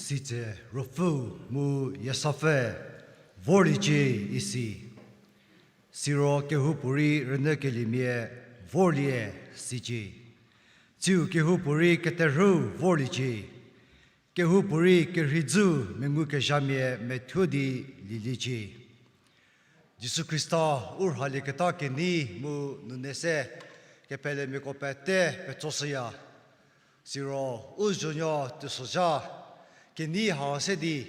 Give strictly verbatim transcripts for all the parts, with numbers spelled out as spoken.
Sitse Ruopfü mu Yiesapfü vorliecie isi. Siro kehoupuorei rünyükeliemia vorlie sicie. Tsiu kehoupuorei keterhüu vorliecie. Kehoupuorei kerheidzüu mengukezhamia methuo di lieliecie. Jisu Khrista u rhalieketa kenei mu nune se kepelemiako pete petsoshüya. Siro u zonuo teisozha kenei ha se di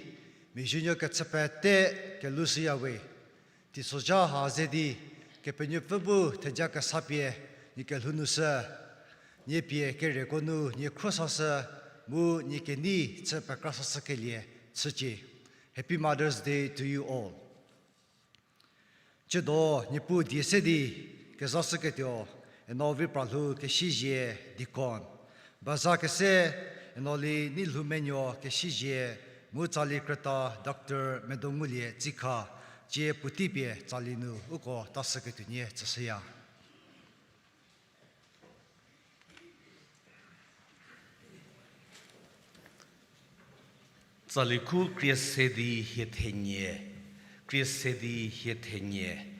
mia zonuo kechü pete kelushüya we. Teisozha ha ze di Kepenuopfü bu theja kesa pie nie kelhou nu shü, nie pie kerieko nu nie khro sashü, mu nie kenei chü pekra sashükelie chücie. Happy Mother's Day to you all. Tsiedo Niepuu die se di kezashüketuo, eno vi pralhou kesizie deacon. Baza kese, eno li nei lhou menuo kesizie, mu tsali krüta Doctor Medongulie Tsikha, tsie puotei pie tsali nu uko tashüketuo nie tsüshüya. Tsali khu krie se di hie thenie, krie se di hie thenie.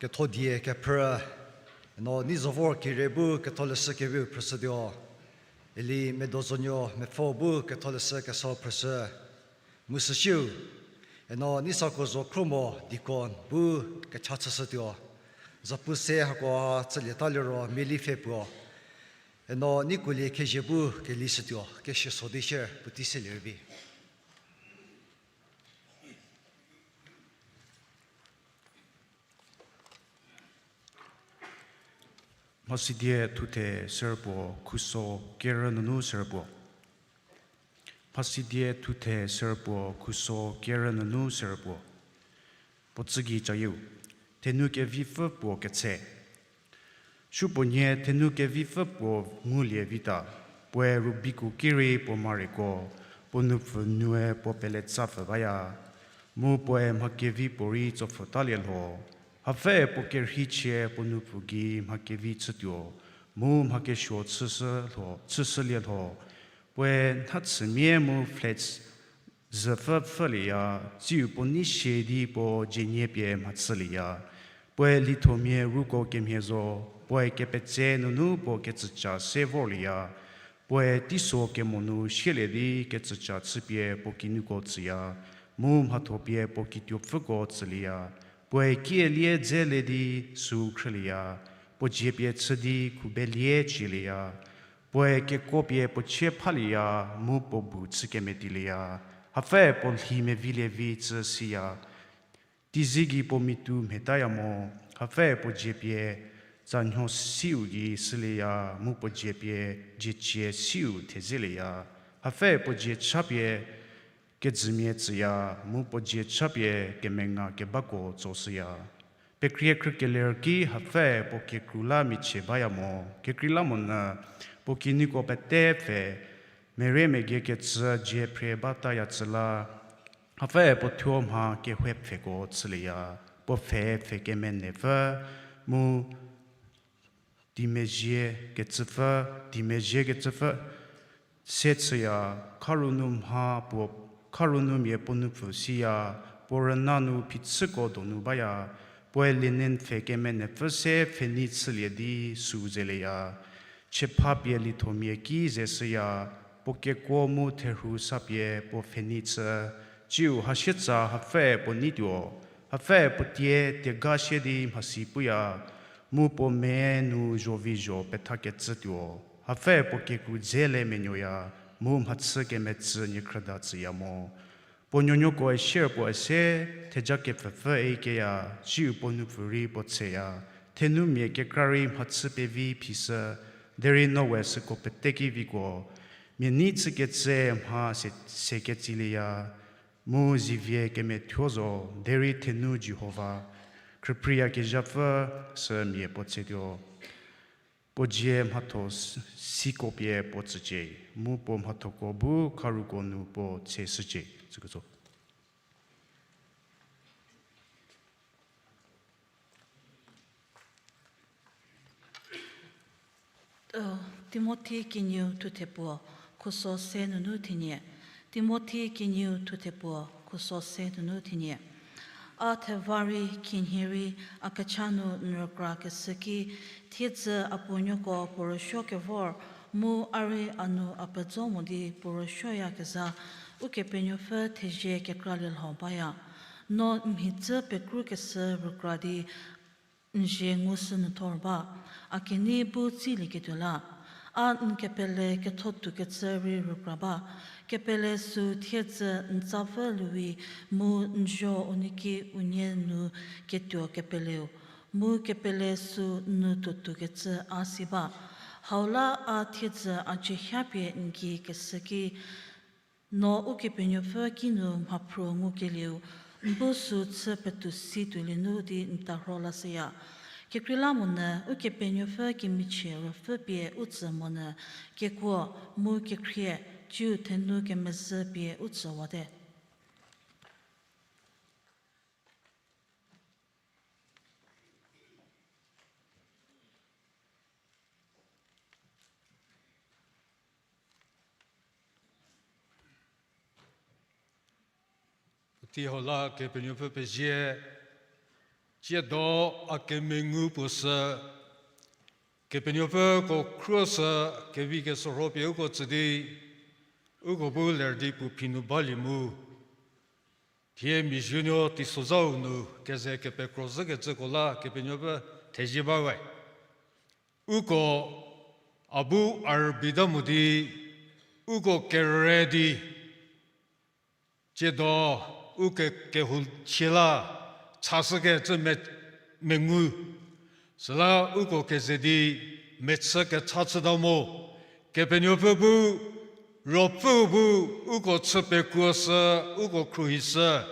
Ketho die kephrü, eno nei zo vor kire bu ketholeshü keviu phrüshütuo. Eli Medozonuo Mepfo bu ketholeshü kesau phrüshü. Mu süsiu, eno nei sako zo khro mo deacon bu kecha chüshütuo. Zapu se hako ha chülieta liro miali pfhe puo. Eno nei kuolie khezie bu kelishütuo, kesia so di share puotei selie rübei. Mhasidie thuthe serpuo khuso kerü nunu serpuo. Mhasidie thuthe serpuo khuso kerü nunu serpuo. Puo tsügei cayieu, thenu kevipfü puo ketse. Supuonie thenu kevipfü puo ngulie vita, puoe rubiku ki rei puo marieko, puo nupfu nue puo peletsapfü baya, mu puoe mha kevi puorei tsopfhütalie lho. Hapfü puo kerheichie puo nupfu gei mha kevi chütuo, mu mha kesuo chüshü lho, chüshülie lho. Puoe nhachümia mu flats züpfü pfhülieya, tsiu puo nei sie di puo jenie pie mhachülieya. Puoe lithomia ruko kemhie zo, puoe kepetse nunu puo kecüca se vorlieya. Puoe teiso kemo nu sielie di kecüca chüpie puo kinuko tsüya, mu mhatho pie puo kituopfüko tsülieya. Puoe kielie dze le di süu khrülieya, puo dzie pie chü di khubelie cielieya. Puoe kekuo pie puo chie phalieya, mu puo bu chü kemetilieya. Hapfü puo lhi mevilie vi chü siya. Teizie gei puo mitu mhetaya mo, hapfü puo dzie pie tsanuo siu gei shülieya, mu puo dzie pie diecie siu thezelieya. Hapfü puo dzie cha pie kejümia tsüya, mu puo dzie cha pie kemenga kebako tsoshüya. Pekrie khrükeler ki hapfü puo kekru la michie baya mo, kekreilamonyü puo kinuko pete pfhe, mere megie kecü dzie phre bataya tsü la, hapfü puo thuo mha kehou pfheko chülieya, puo pfhe pfhe kemenepfü, mu timezhie kecüpfü, timezhie kecüpfü se chüya, kharunu mha puo, kharunumia puo nupfu siya, puo rüna nu phichüko donu baya, puoe linen pfhe kemenepfü se pfhenei chülie di süu zelieya. Chiepha pie lithomia ki ze shüya, puo kekuo mu therhu sa pie puo pfhenei chü, tsiu hasietsa hapfü puo neituo, hapfü puo tie tiega sie di mhasi puya, mu puo me nu zhovizho pethakecütuo, hapfü puo kekru dze le menuoya, mu mhachü kemetsü niekhrüda tsüya mo. Puo nuonuokoe sier puoe se theja kepfüpfü eikeya, tsiu puo nupfu rei puo tseya, thenumia kekra rei mhachü pevi phishü, derei no we süko pete ki viko, mia nei chükecü mha se, sekecülieya, mu zivie kemethuo zo, derei thenu Jihova, khrüphriyakezhapfü sü mia puo tsetuo. Puo dzie mhatho s-, siko pie puo tsücie, mu puo mhathoko bu kharuko nu puo tseshücie. Tsüketso. Timothi kenieu thuthe puo, khuso se nunu thenie. Timothi kenieu thuthe puo, khuso se nunu thenie. A theva rei, khinhie rei, a kecha nu n rükra keshü ki, thiedzü a puonuoko puo rüsuo kevor, mu a rei a nu a pejo mo di puo rüsuoyakezha, Ukepenuopfü thezie kekralie lho baya. No n mhidzü pekrukeshü rükra di, n zie ngushü nyü thor ba, a kenei bu tsilieketuo la, a n kepele ketho tuokecü rei rükra ba, kepele süu thiedzü n tsapfü luwi mu n zuo unie ki unie nu ketuo kepeleu, mu kepele süu n nu tuotuokecü a si ba. Hau la a thiedzü a ciehapie n gei keshü ki, no Ukepenuopfü kinu mhaphruo ngukelieu, n bu süu chü petuo si tuolie nu di n tarho lashüya. Kekreilamonyü Ukepenuopfü kemichie ruopfü pie u tsü monyü, kekuo mu kekhrie, ciu thenu kemezhü pie u tsüwate. Puotei hau la Kepenuopfü pezie, Tsiedo a kemengu puo sü, Kepenuopfü ko khruohi sü kevi keshürho pie uko tsü di, uko bu ler di puo phi nu balie mu. Thie mizinuo teisozhau nu keze kepekro zhükecüko la Kepenuopfü thezie bawe. Uko a bu a rübei ta mo di, uko kere di, tsiedo u ke-, kehou chie la chashükecü me-, mengu. Süla uko keze di mechü kecha chüta mo. Kepenuopfü bu, Ruopfü bu, uko chü pekuo sü, uko khruohi sü.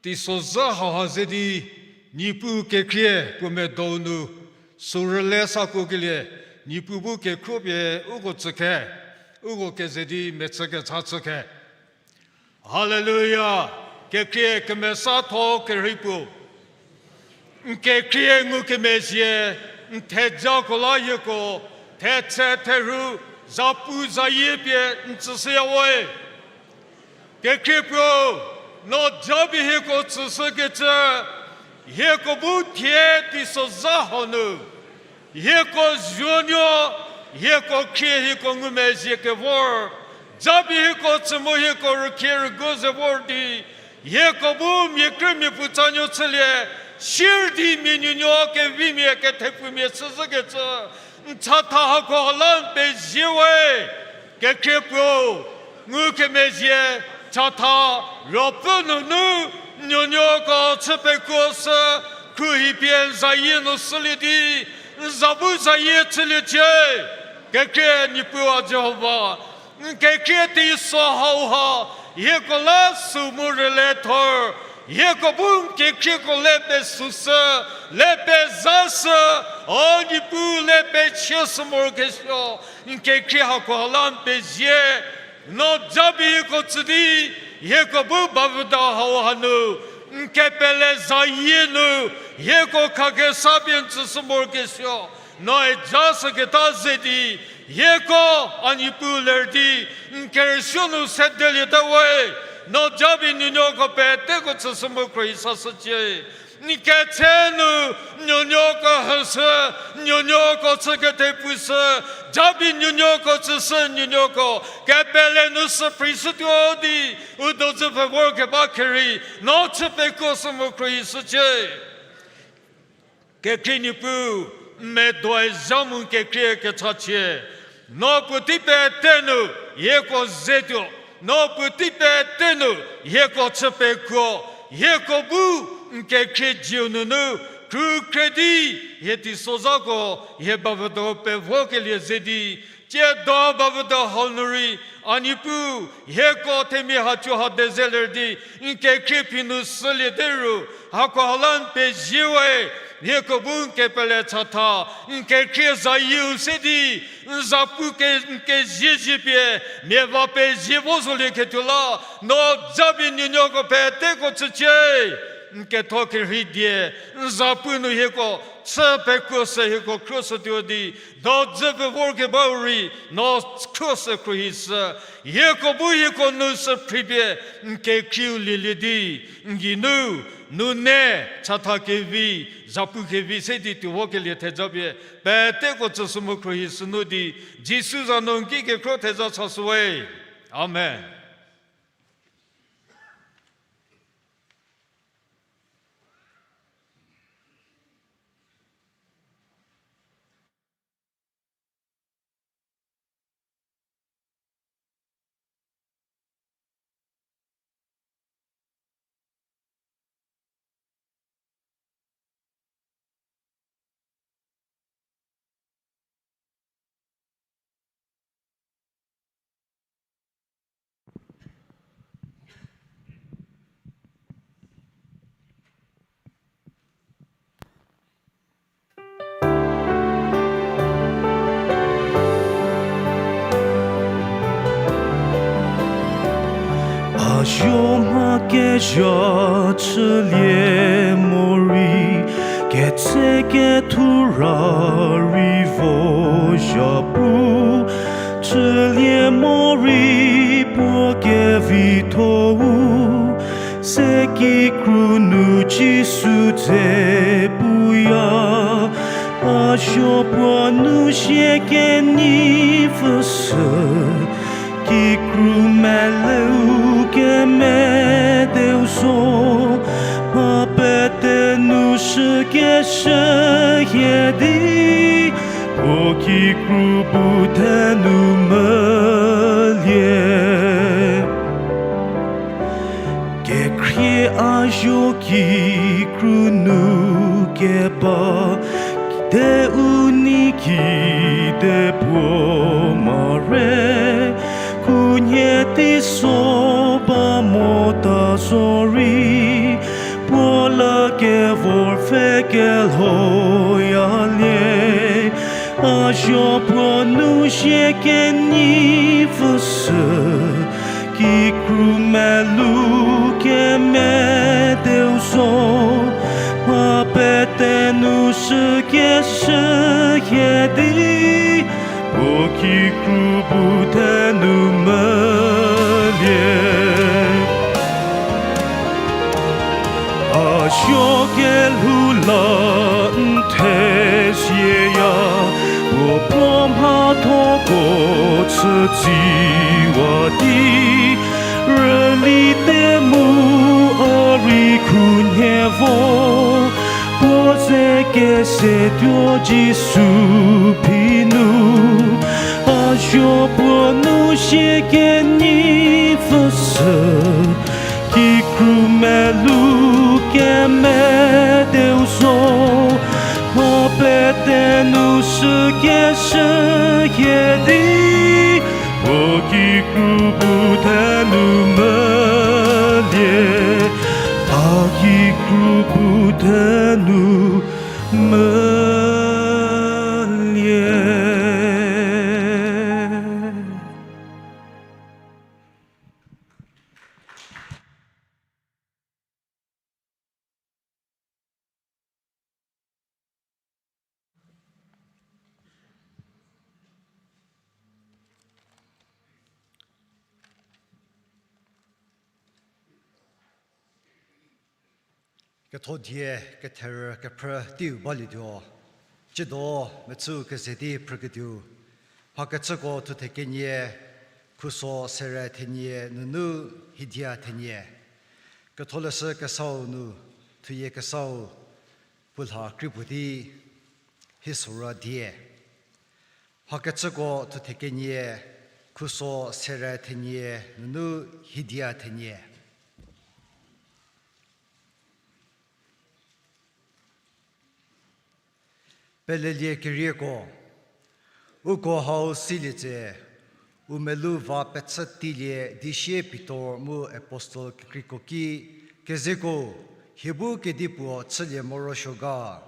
Teisozha hauha ze di, Niepuu kekhrie puo medou nu, sü rüle sakuokelie, Niepuu bu kekhruo pie uko tsükhe, uko keze di mechü kecha chükhe. Haleluya! Kekhrie kemesatho kerhei puo. N kekhrie ngukemezhie, n thejako la hieko, thetse therhu, zapu zayie pie n tsüshüyawe. Kekhrie puo, no japie hieko tsüshükecü, hieko bu thie teisozha hau nu, hieko zuonuo, hieko khrie hieko ngumezhie kevor, japie hieko tsü mu hieko rükhie rüguo ze vor di, hieko bu mia krümia puo tsanuo chülie, sir di mia nuonuo kevimia kethepfumia chüzhükecü, n chatha hako la n pezie we. Kekhrie puo, ngukemezhie, chatha, Ruopfü nunu, n nuonuoko chü pekuo sü, khruohi pie n zayie nu shülie di, n za bu zayie chüliecie. Kekhrie Niepuu a Jihova, n kekhrie teiso hauha, hieko la sü mu rüle thor, hieko bu n kekhrieko le pesüshü, le pezashü, o Niepuu le pechie shü morokesuo, n kekhrie hako la n pezie, no japie hieko tsü di, hieko bu bavüda hauha nu, n kepele zayie nu, hieko khakesa pie n tsüshü morokesuo, noe ja shüketa ze di, hieko a Niepuu ler di, n kerüsuo nu sedelieta we, no japie nuonuoko peteko tsüshü mu khruohi sashücie. N ketse nu, nuonuoko hüshü, nuonuoko chü kethepfushü, japie nuonuoko tsüshü nuonuoko, kepele nu sü phrishütuo di, u dozü pfhe vorkeba kerei, no chü pekuo shü mu khruohi shücie. Kekhrie Niepuu, n medoe zha mu n kekhrie kechachie. No puotei pete nu hieko zetuo, no puotei pete nu hieko chü pekuo, hieko bu n kekhrie dziu nunu, khrükhre di, hie teisozhako, hie bavüdo pevokelie ze di, tsiedo bavüdo hau nu rei, a Niepuu, hieko themia hacu ha de zeler di, n kekhrie phi nu shülie te ru, hako ha la n pezie we, hieko bu n kepele chatha, n kekhrie zayieu se di, n zapu ke, n kezie zie pie, mia va pezie vo zolieketuo la, no japie nuonuoko peteko tsücie, n ketho kerhei die, n zapu nu hieko, chü pekuo sü hieko khruoshütuo di, dozü pfhe vorkebau rei, no khruoshü khruohi shü, hieko bu hieko nu sü phripie, n kekhrieu lielie di, n geinu, nune, chatha kevi, zapu kevi se di tuo vokelie thejapie, peteko tsüshü mu khruohi shünu di, Jisu za nu n ki kekhro theja chashüwe. Amen. A zuo mha kezha chülie morei, ketse kethu ra rei vo zhapu chülie morei puo kevitho-u, se kikru nu Jisu dze puya, a zuo puo nu sie kenyi pfüshü, kikru melou kemedeu zo, mha pete nu shükeshü hie di, puo kikru bu the nu mülie. Kekhrie a zuo kikru nu keba, te u nei ki te puo mare, khunhie teiso ba mota zorei, puo la kevor pfhe kelhoyalie. A zuo puo nu sie kenyi pfüshü, kikru melou kemedeu zo, mha pete nu shükeshü hie di, puo kikru bu the nu mülie. A zuo kelhou la n thezieya, puo puo mhathoko chütsiwa di, rüli te mu a rei khunhie vo, puo ze kesetuo Jisu phi nu. A zuo puo nu sie kenyi pfüshü, kikru melou kemedeu zo, mha pete nu shükeshü hie di, puo kikru bu the nu mülie, a kikru bu the nu mülie. Ketho die ketherü kephrü teiu balietuo, ciedo mechü keze di phrüketuo, Mhakechüko thuthe kenie, khuso sere thenie nunu hidia thenie. Ketholeshü Kesau nu, thuyie Kesau puo lha kri puo di, hie sorou die. Mhakechüko thuthe kenie, khuso sere thenie nunu hidia thenie. Pelelie kerieko, uko hau silie tse, u melou va pechü teilie di sie Pitor mu apostel kekreiko ki, kezeko, hie bu kedipuo chülie morosuo ga.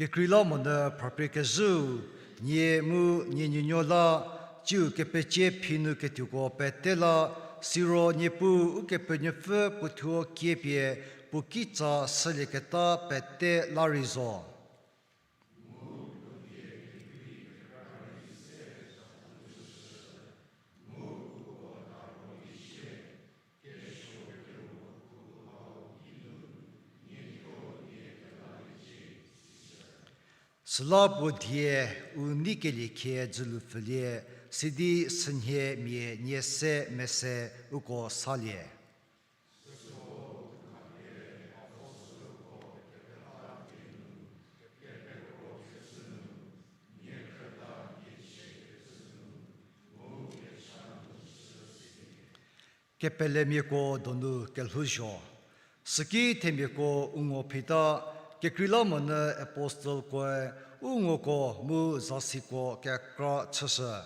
Kekreilamonyü phrapie kezhüu, nie mu nie nuonuo la, tsiu kepecie phi nu ketuoko pete la, siro Niepuu Ukepenuopfü puothuo kiepie puo kitsa shülieketa pete la rei zo. Süla puo die u neikelie khie dzülu pfülie, sidi sünhie mia nie se mese uko salie. Kepelemiako donu kelhouzho. Süki themiako u ngo phita, kekreilamonyü apostelkoe u ngoko mu zasiko kekra chüshü.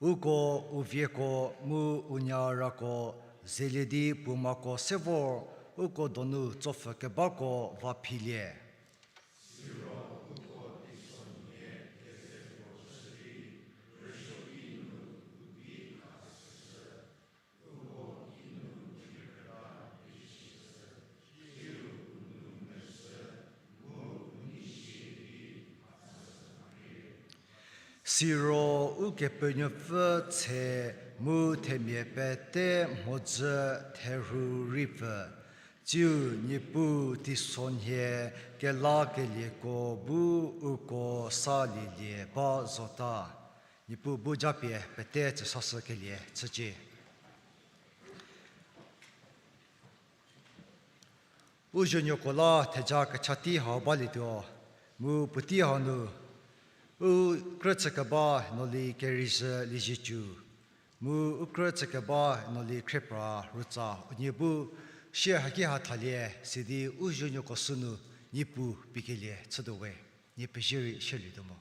Uko, u vieko mu u nyarako zelie di puo mako se vor, Uko donu tsopfü kebako va philie. Siro Ukepenuopfü tshe mu themia pete mhodzü therhu rei pfü, tsiu Niepuu teisonhie kelakelieko bu uko salielie ba zota. Niepuu bu japie pete tsüsashükelie chücie. U zuonuoko la theja kechati hau balietuo, mu puotei hau nu, u krü chükeba Noli Kerizhü Liezietsu, mu u krü chükeba Noli Khriepra Rütsa unie bu sie haki ha thalie sidi u zuonuoko sünu Niepuu pikelie chütuo we, nie pezie rei shierlietuo mo.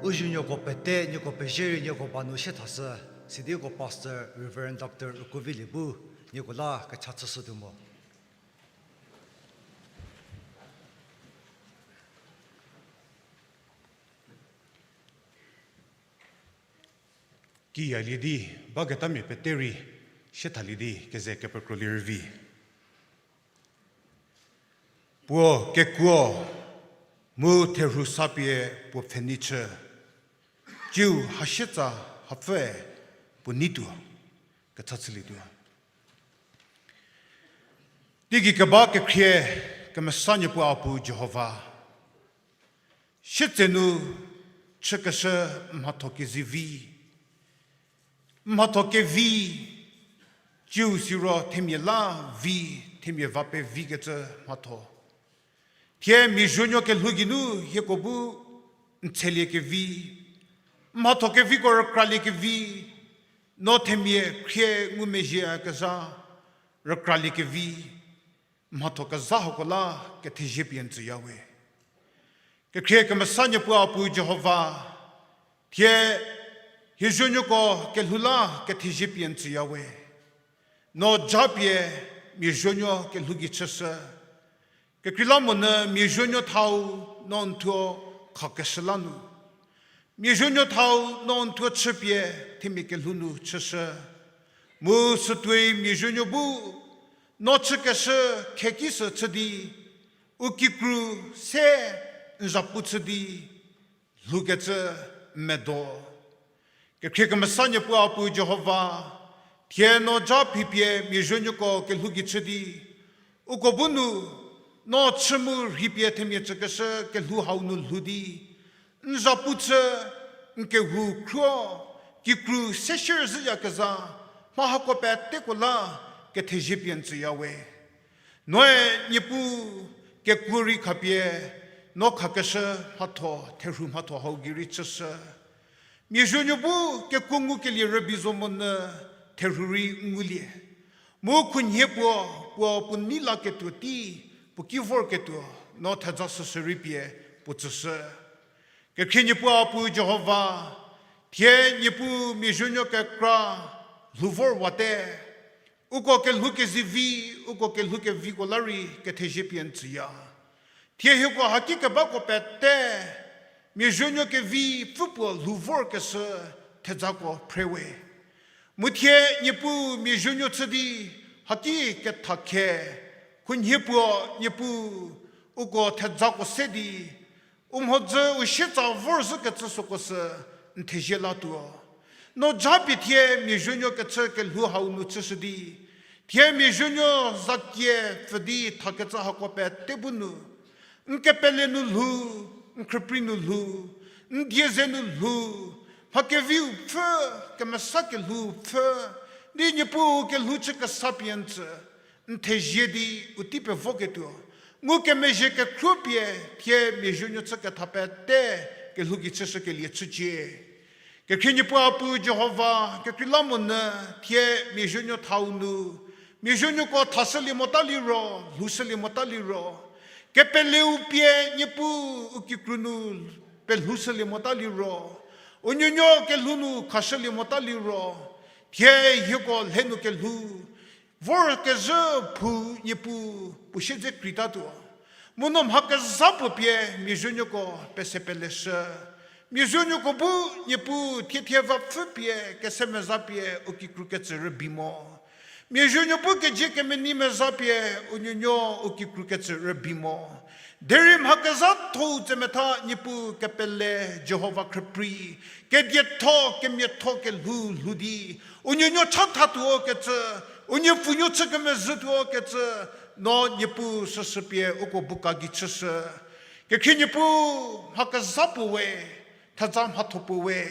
U zuonuoko pete nieko pezie rei nieko ba nu sie thashü, sidi uko Pastor Reverend Doctor Ukuvilie bu nieko la kecha chüshütuo mo. Kiyalie di, baketamia pete rei sie thalie di keze kepekrolie rüvi. Puo kekuo mu therhu sapie puo pfhenei chü, tsiu hasietsa hapfüe puo neituo, kecha chülietuo. Teigei keba kekhrie, kemesa Niepuu a pu Jihova, sietsenu chükeshü mhatho kezivi, mhatho kevi, tsiu siro themia la vi, themia va pevikecü mhatho. Thie mia zuonuo kelhou geinu hieko bu n tshelie kevi, mhatho keviko rükralie kevi, no themia khrie ngumezhieyakezha rükralie kevi, mhatho kezha hako la kethezie pie n tsüya we. Kekhrie kemesa Niepuu a pu Jihova, thie hie zuonuoko kelhou la kethezie pie n tsüya we. No japie mia zuonuo kelhou gei chüshü. Kekreilamonyü mia zuonuo thau no n thuo khakeshü la nu, mia zuonuo thau no n thuo chüpie themia kelhou nu chüshü. Mu sütuoi mia zuonuo bu no chükeshü kheki sü chü di, u kikru se n zhapu chü di lhoukecü medo. Kekhrie kemesa Niepuu a pu Jihova, thie no ja phipie mia zuonuoko kelhou gei chü di, uko bu nu no chü mu rhipie themia chükeshü kelhou hau nu lhou di, n zhapu chü, n kehou khruo, kikru se shierüzhüyakezha, mha hako peteko la kethezie pie n tsüya we. Noe Niepuu, kekuo rei khapie no khakeshü mhatho, therhu mhatho hau gei rei chüshü. Mia zuonuo bu kekuo ngukelie rübei zo monyü therhu rei ngulie. Mu khunhie puo, puo puo nei laketuo tei, puo ki vorketuo, no theja süsü rei pie puo tsüshü. Kekhrie Niepuu a pu Jihova, thie Niepuu miazuonuo kekra lhou vorwate, uko kelhou kezivi, uko kelhou keviko la rei kethezie pie n tsüya. Thie hieko haki kebako pete, miazuonuo kevi pfü puo lhou vorkeshü thejako phre we. Mu thie Niepuu miazuonuo chü di haki kethakhe, khunhie puo Niepuu uko thejako se di, u mhodzü u sietsa vorzhükecü süko sü n thezie latuo. No japie thie miazuonuo kechü kelhou hau nu chüshü di, thie miazuonuo zakie pfü di thakecü hako pete bu nu, n kepele nu lhou, n khrüprei nu lhou, n die ze nu lhou, mha keviu pfü, kemesa kelhou pfü, di Niepuu kelhou chü kesa pie n tsü, n thezie di u tei pevoketuo, ngukemezhie kekhruo pie thie miazuonuo chü ketha pete kelhou gei chüshükelie chücie. Kekhrie Niepuu a pu Jihova, kekreilamonyü thie miazuonuo thau nu, miazuonuoko thashülie mota liro, lhoushülie mota liro, kepeleu pie Niepuu u kikru nu pelhoushülie mota liro, u nuonuo kelhou nu khashülie mota liro, thie hieko lhe nu kelhou vorkezhü phou Niepuu puo siedze kreitatuo. Mu no mha kezha puo pie miazuonuoko pese peleshü. Miazuonuoko bu Niepuu thiethie vapfü pie, kesemeza pie u kikru ketsü rübei mo. Miazuonuo bu kezie kemenei meza pie u nuonuo u kikru ketsü rübei mo. Derei mha kezha thou tsemetha Niepuu kepele Jihova khrüprei, kedietho kemiatho kelhou lhou di, u nuonuo chathatuo kecü, u nuopfunuo chü kemezhütuo kecü, no Niepuu süsü pie uko bu ka gei chüshü. Kekhrie Niepuu mha kezha puo we, theza mhatho puo we.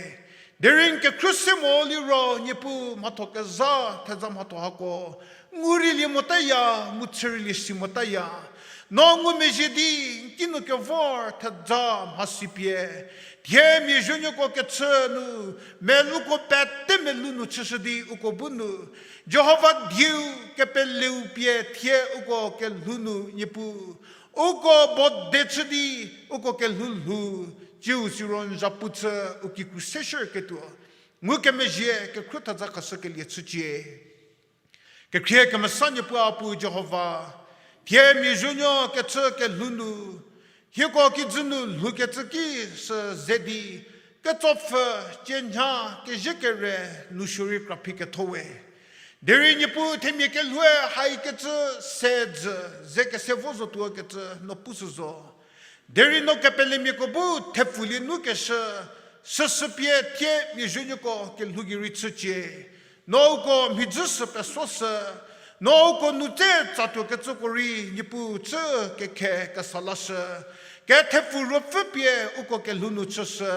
Derei n kekhruohi se mo liro Niepuu mhatho kezha theza mhatho hako ngu reilie motaya, mu chü reilie si motaya. No ngumezhie di n kinu kevor theza mhasi pie, thie miazuonuoko kechü nu, meluko pete melou nu chüshü di uko bu nu, Jihova dieu kepeleu pie thie uko kelhou nu Niepuu uko bode chü di, uko kelhou lhou, ciu siro n zapu chü u kikru se shürketuo, ngukemezhie kekhruo theza khashükelie chücie. Kekhrie kemesa Niepuu a pu Jihova, thie miazuonuo kechü kelhou nu, hieko kijü nu lhoukecü ki sü ze di, ketsopfü, cienha, kezhiekere, nu suorei kraphi ketho we. Derei Niepuu themia kelhoue haikecü se jü, ze kese vo zotuo kecü no pushü zo. Derei no kepelemiako bu thepfulie nu keshü, süsü pie thie miazuonuoko kelhou gei rei chücie. No uko mhidzü sü pesoshü, no uko nu tse tsatuo kecüko rei Niepuu chü kekhe kesa lashü, kethepfu ruopfü pie uko kelhou nu chüshü,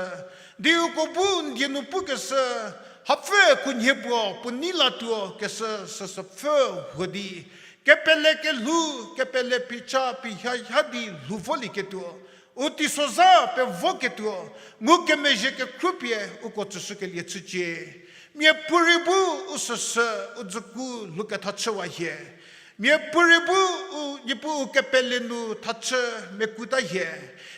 di uko bu n die nu pukeshü, hapfü khunhie puo puo nei latuo keshü süsü pfü huo di, kepele kelhou, kepele phicha phihia ha di lhou volieketuo, u teisozha pevoketuo, ngukemezhie kekhruo pie uko tsüshükelie chücie. Miapuorei bu u süsü, u dzüku lhouketha chüwa hie. Miapuorei bu u, Niepuu u kepele nu thachü mekuta hie.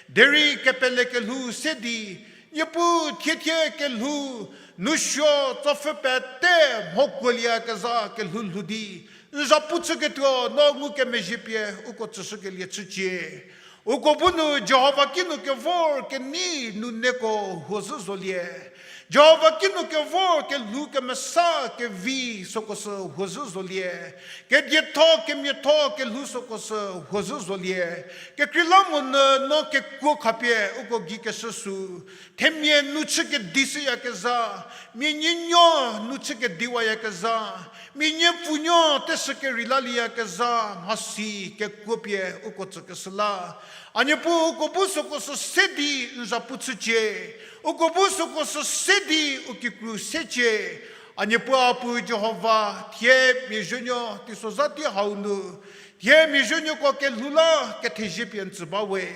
Derei kepele kelhou se di, Niepuu thiethie kelhou, nu suo tsopfü pete mhokuolieyakezha kelhou lhou di, n zapu chüketuo no ngukemezhie pie uko tsüshükelie chücie. Uko bu nu Jihova kinu kevor kenei nuneko huo zhü zolie. Jihova kinu kevor kelhou kemesa kevi süko sü huo zhü zolie. Kedietho kemiatho kelhou süko sü huo zhü zolie. Kekreilamonyü no kekuo khapie uko gei keshü sü, themia nu chü kedi shüyakezha, mia nuonuo nu chü kediwayakezha, mia nuopfunuo teshü kerei lalieyakezha mhasi kekuo pie uko tsükeshü la, a Niepuu uko bu süko sü se di n zapu chücie. Uko bu süko sü se di u kikru secie. A Niepuu a pu Jihova, thie miazuonuo teisozha tei hau nu, thie miazuonuoko kelhou la kethezie pie n tsü ba we.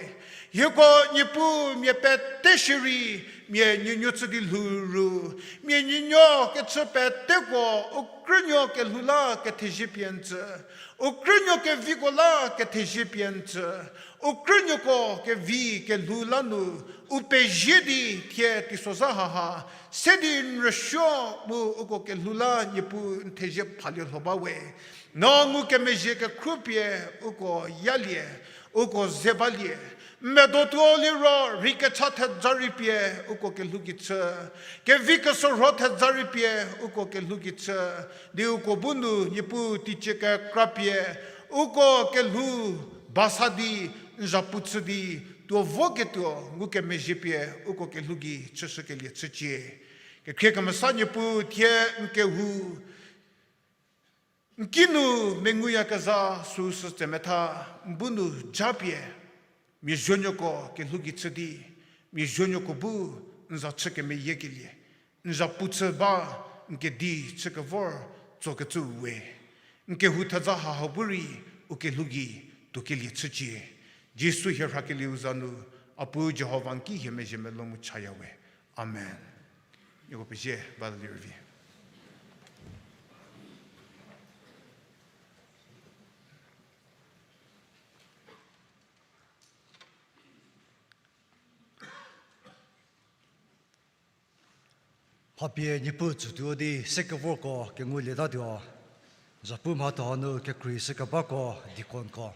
Hieko Niepuu mia pete shierei, mia nuonuo chü di lhou ru, mia nuonuo kechü peteko, u krünuo kelhou la kethezie pie n tsü, u krünuo keviko la kethezie pie n tsü, u krünuoko kevi kelhou la nu, u pezie di thie teisozha haha, se di n rüsuo mu uko kelhou la Niepuu n thezie phalie lho ba we. No ngukemezhie kekhru pie uko yalie, uko ze balie. N medo tuo liro rhei kecha theza rei pie uko kelhou gei chü, kevi kesorho theza rei pie uko kelhou gei chü, di uko bu nu Niepuu teicie kekra pie uko kelhou basa di, n zhapu chü di, tuo voketuo ngukemezhie pie uko kelhou gei chüshükelie chücie. Kekhrie kemesa Niepuu thie n kehou n kinu menguyakezha süu sü tsemetha, n bu nu japie, mia zuonuoko kelhou gei chü di, mia zuonuoko bu n za chü kemeyiekelie, n zhapu chü ba, n kedi chü kevor tsokecüu we. N kehou theza hau bu rei u kelhou gei tuokelie chücie. Jisu hie rhakelieu za nu, a Pu Jihova n ki hie mezhie melou mu chaya we. Amen. Nieko pezie, ba lirüvi. Hapie Niepuu tsütuo di sekevorko kengulietatuo. Zhapu mhatho hanu kekreishü kebako deaconko.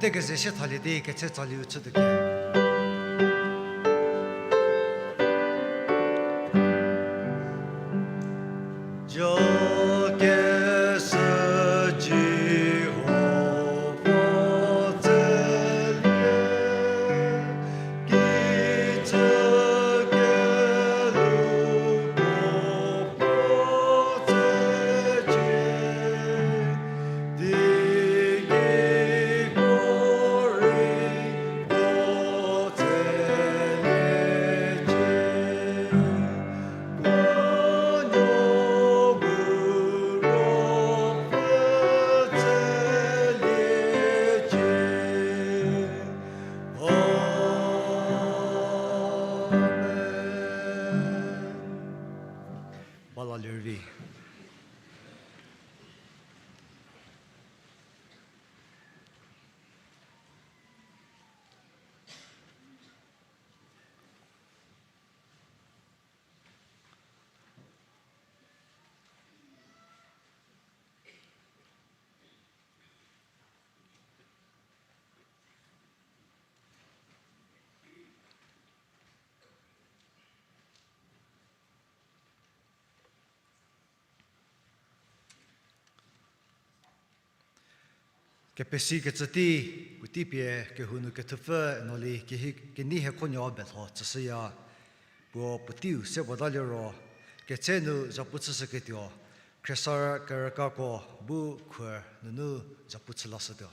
Te keze sie thalie di ketse tsaliu chütuo ke. Jo kese Jihova tselie, kijü kelu puo puo tsecie. Amen. Bala lirvi. Kepesikecü tei, puotei pie kehou nu kethupfü eno li kehi-, kenei hiekhonuo belho tsüshüya. Puo puoteiu se puo ta liro, ketse nu zhapu chüshüketuo, khriesarü kerükako bu khuo nunu zhapu chü lashütuo.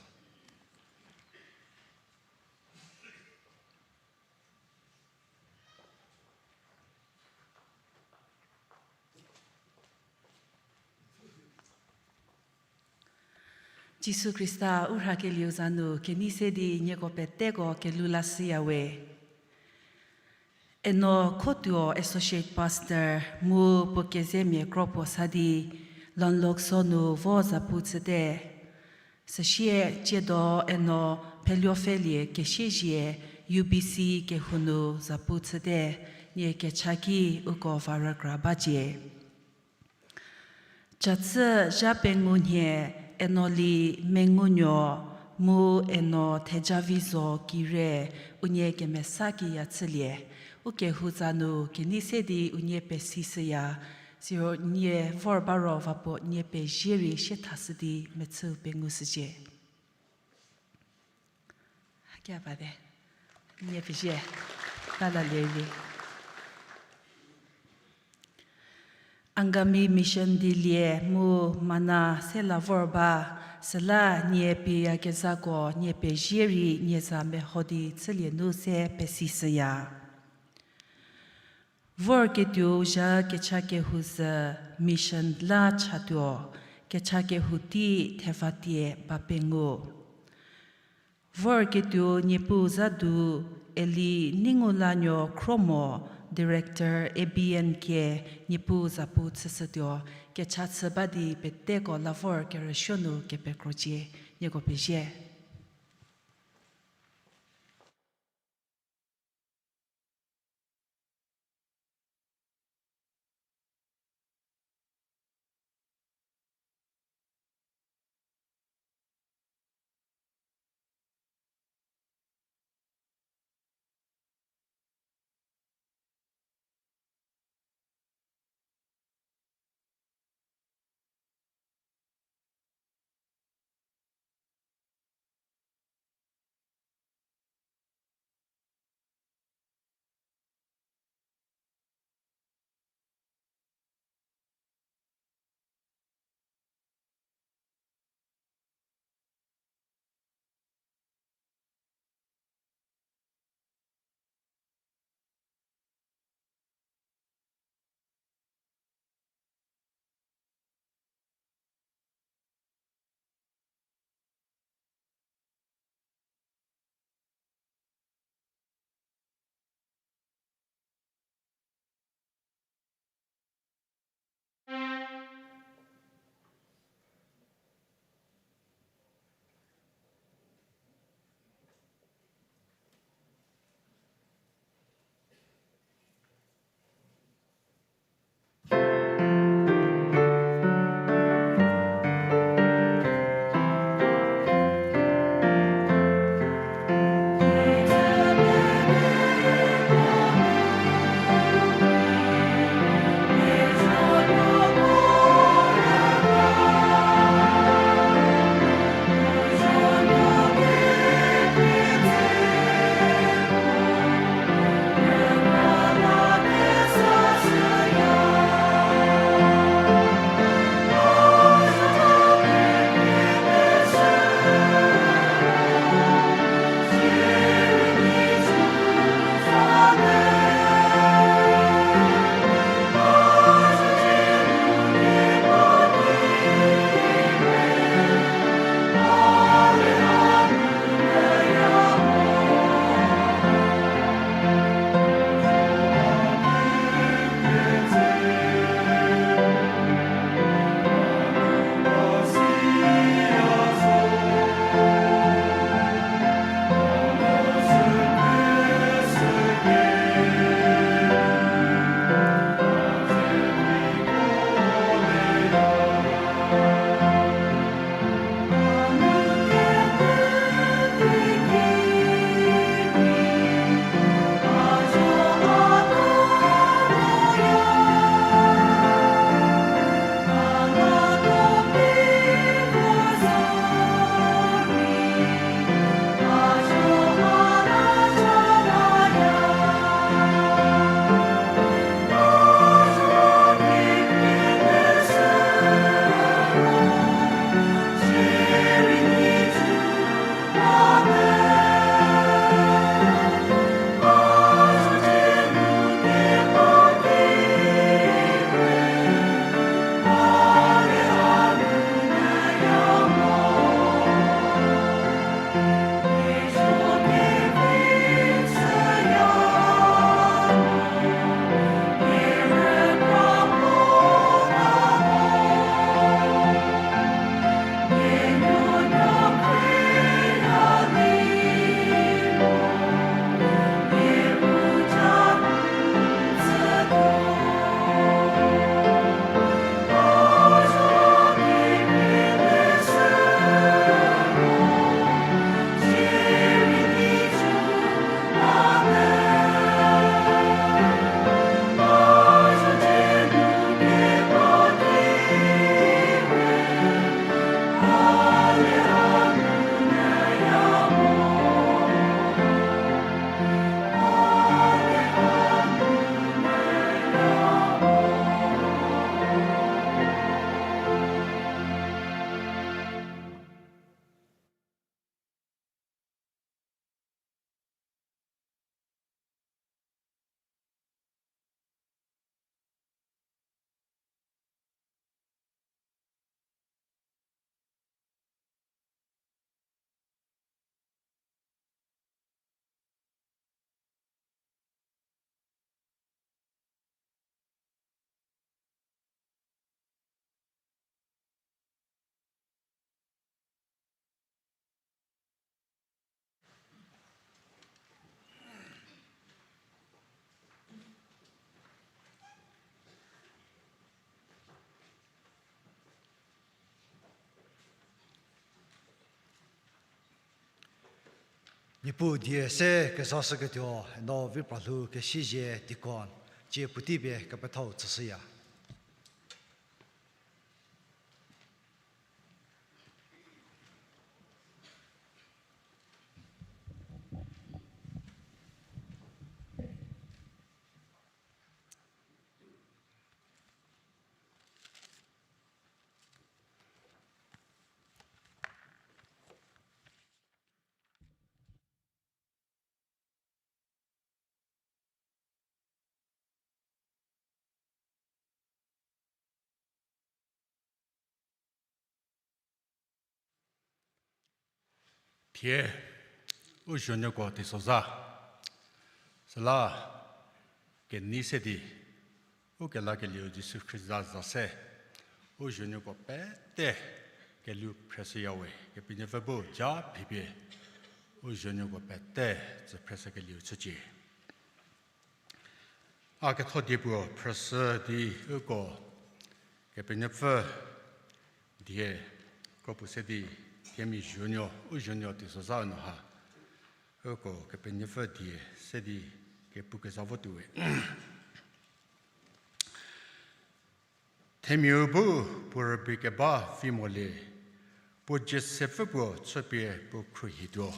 Jisu Khrista u rhakelieu za nu kenei se di nieko peteko kelhou lashüya we. Eno Khotuo Associate Pastor mu puo kezemia kro puo sa di Longloksho nu vo zapu chüte. Süsie tsiedo eno Pheluopfhelie Kesiezie U B C kehou nu zapu chüte, nie kecha ki uko va rükra bacie. Chatsü zha pengou nhie eno li mengunuo mu eno Thejavizo Kire unie kemesa kiya chülie. Ukehou za nu kenei se di unie pesishüya, siro nie vor ba ro va puo nie pezie rei sie thashü di mechüu pengushücie. Hakia bate. Nie pezie. Tala lie rei. Angami Mission dilie mu mana se la vor ba, süla nie pieyakezhako nie pezie rei nie za meho di chülie nu se pesishüya. Vorketuou zha kecha kehou zhü mission la chatuo, kecha kehou tei thevatie ba pengu. Vorketuou Niepuu za du, Eli Neingulanyo Khromo, Director A B N K, Niepuu zapu chüshütuo, kecha chü ba di peteko la vor kerüsuo nu kepekrocie, nieko pezie. Niepuu die se kezashüketuo, no vi pralhou kesizie deacon, cie puotei pie kepethau tsüshüya. Thie, u zuonuoko teisozha. Süla, kenei se di, u kelakelieu Jisu Khrista za se, u zuonuoko pete kelhou phreshüyawe, Kepenuopfü bu ja phipie, u zuonuoko pete tsü phreshükelieu chücie. A ketho die puo phreshü di uko Kepenuopfü die kropuo se di themia zuonuo, u zuonuo teisozha nu ha, uko Kepenuopfü die se di kepukezha votuowe. Themiau bu puo rübei keba vi molie, puo dzie sepfü puo chüpie puo khruohituo.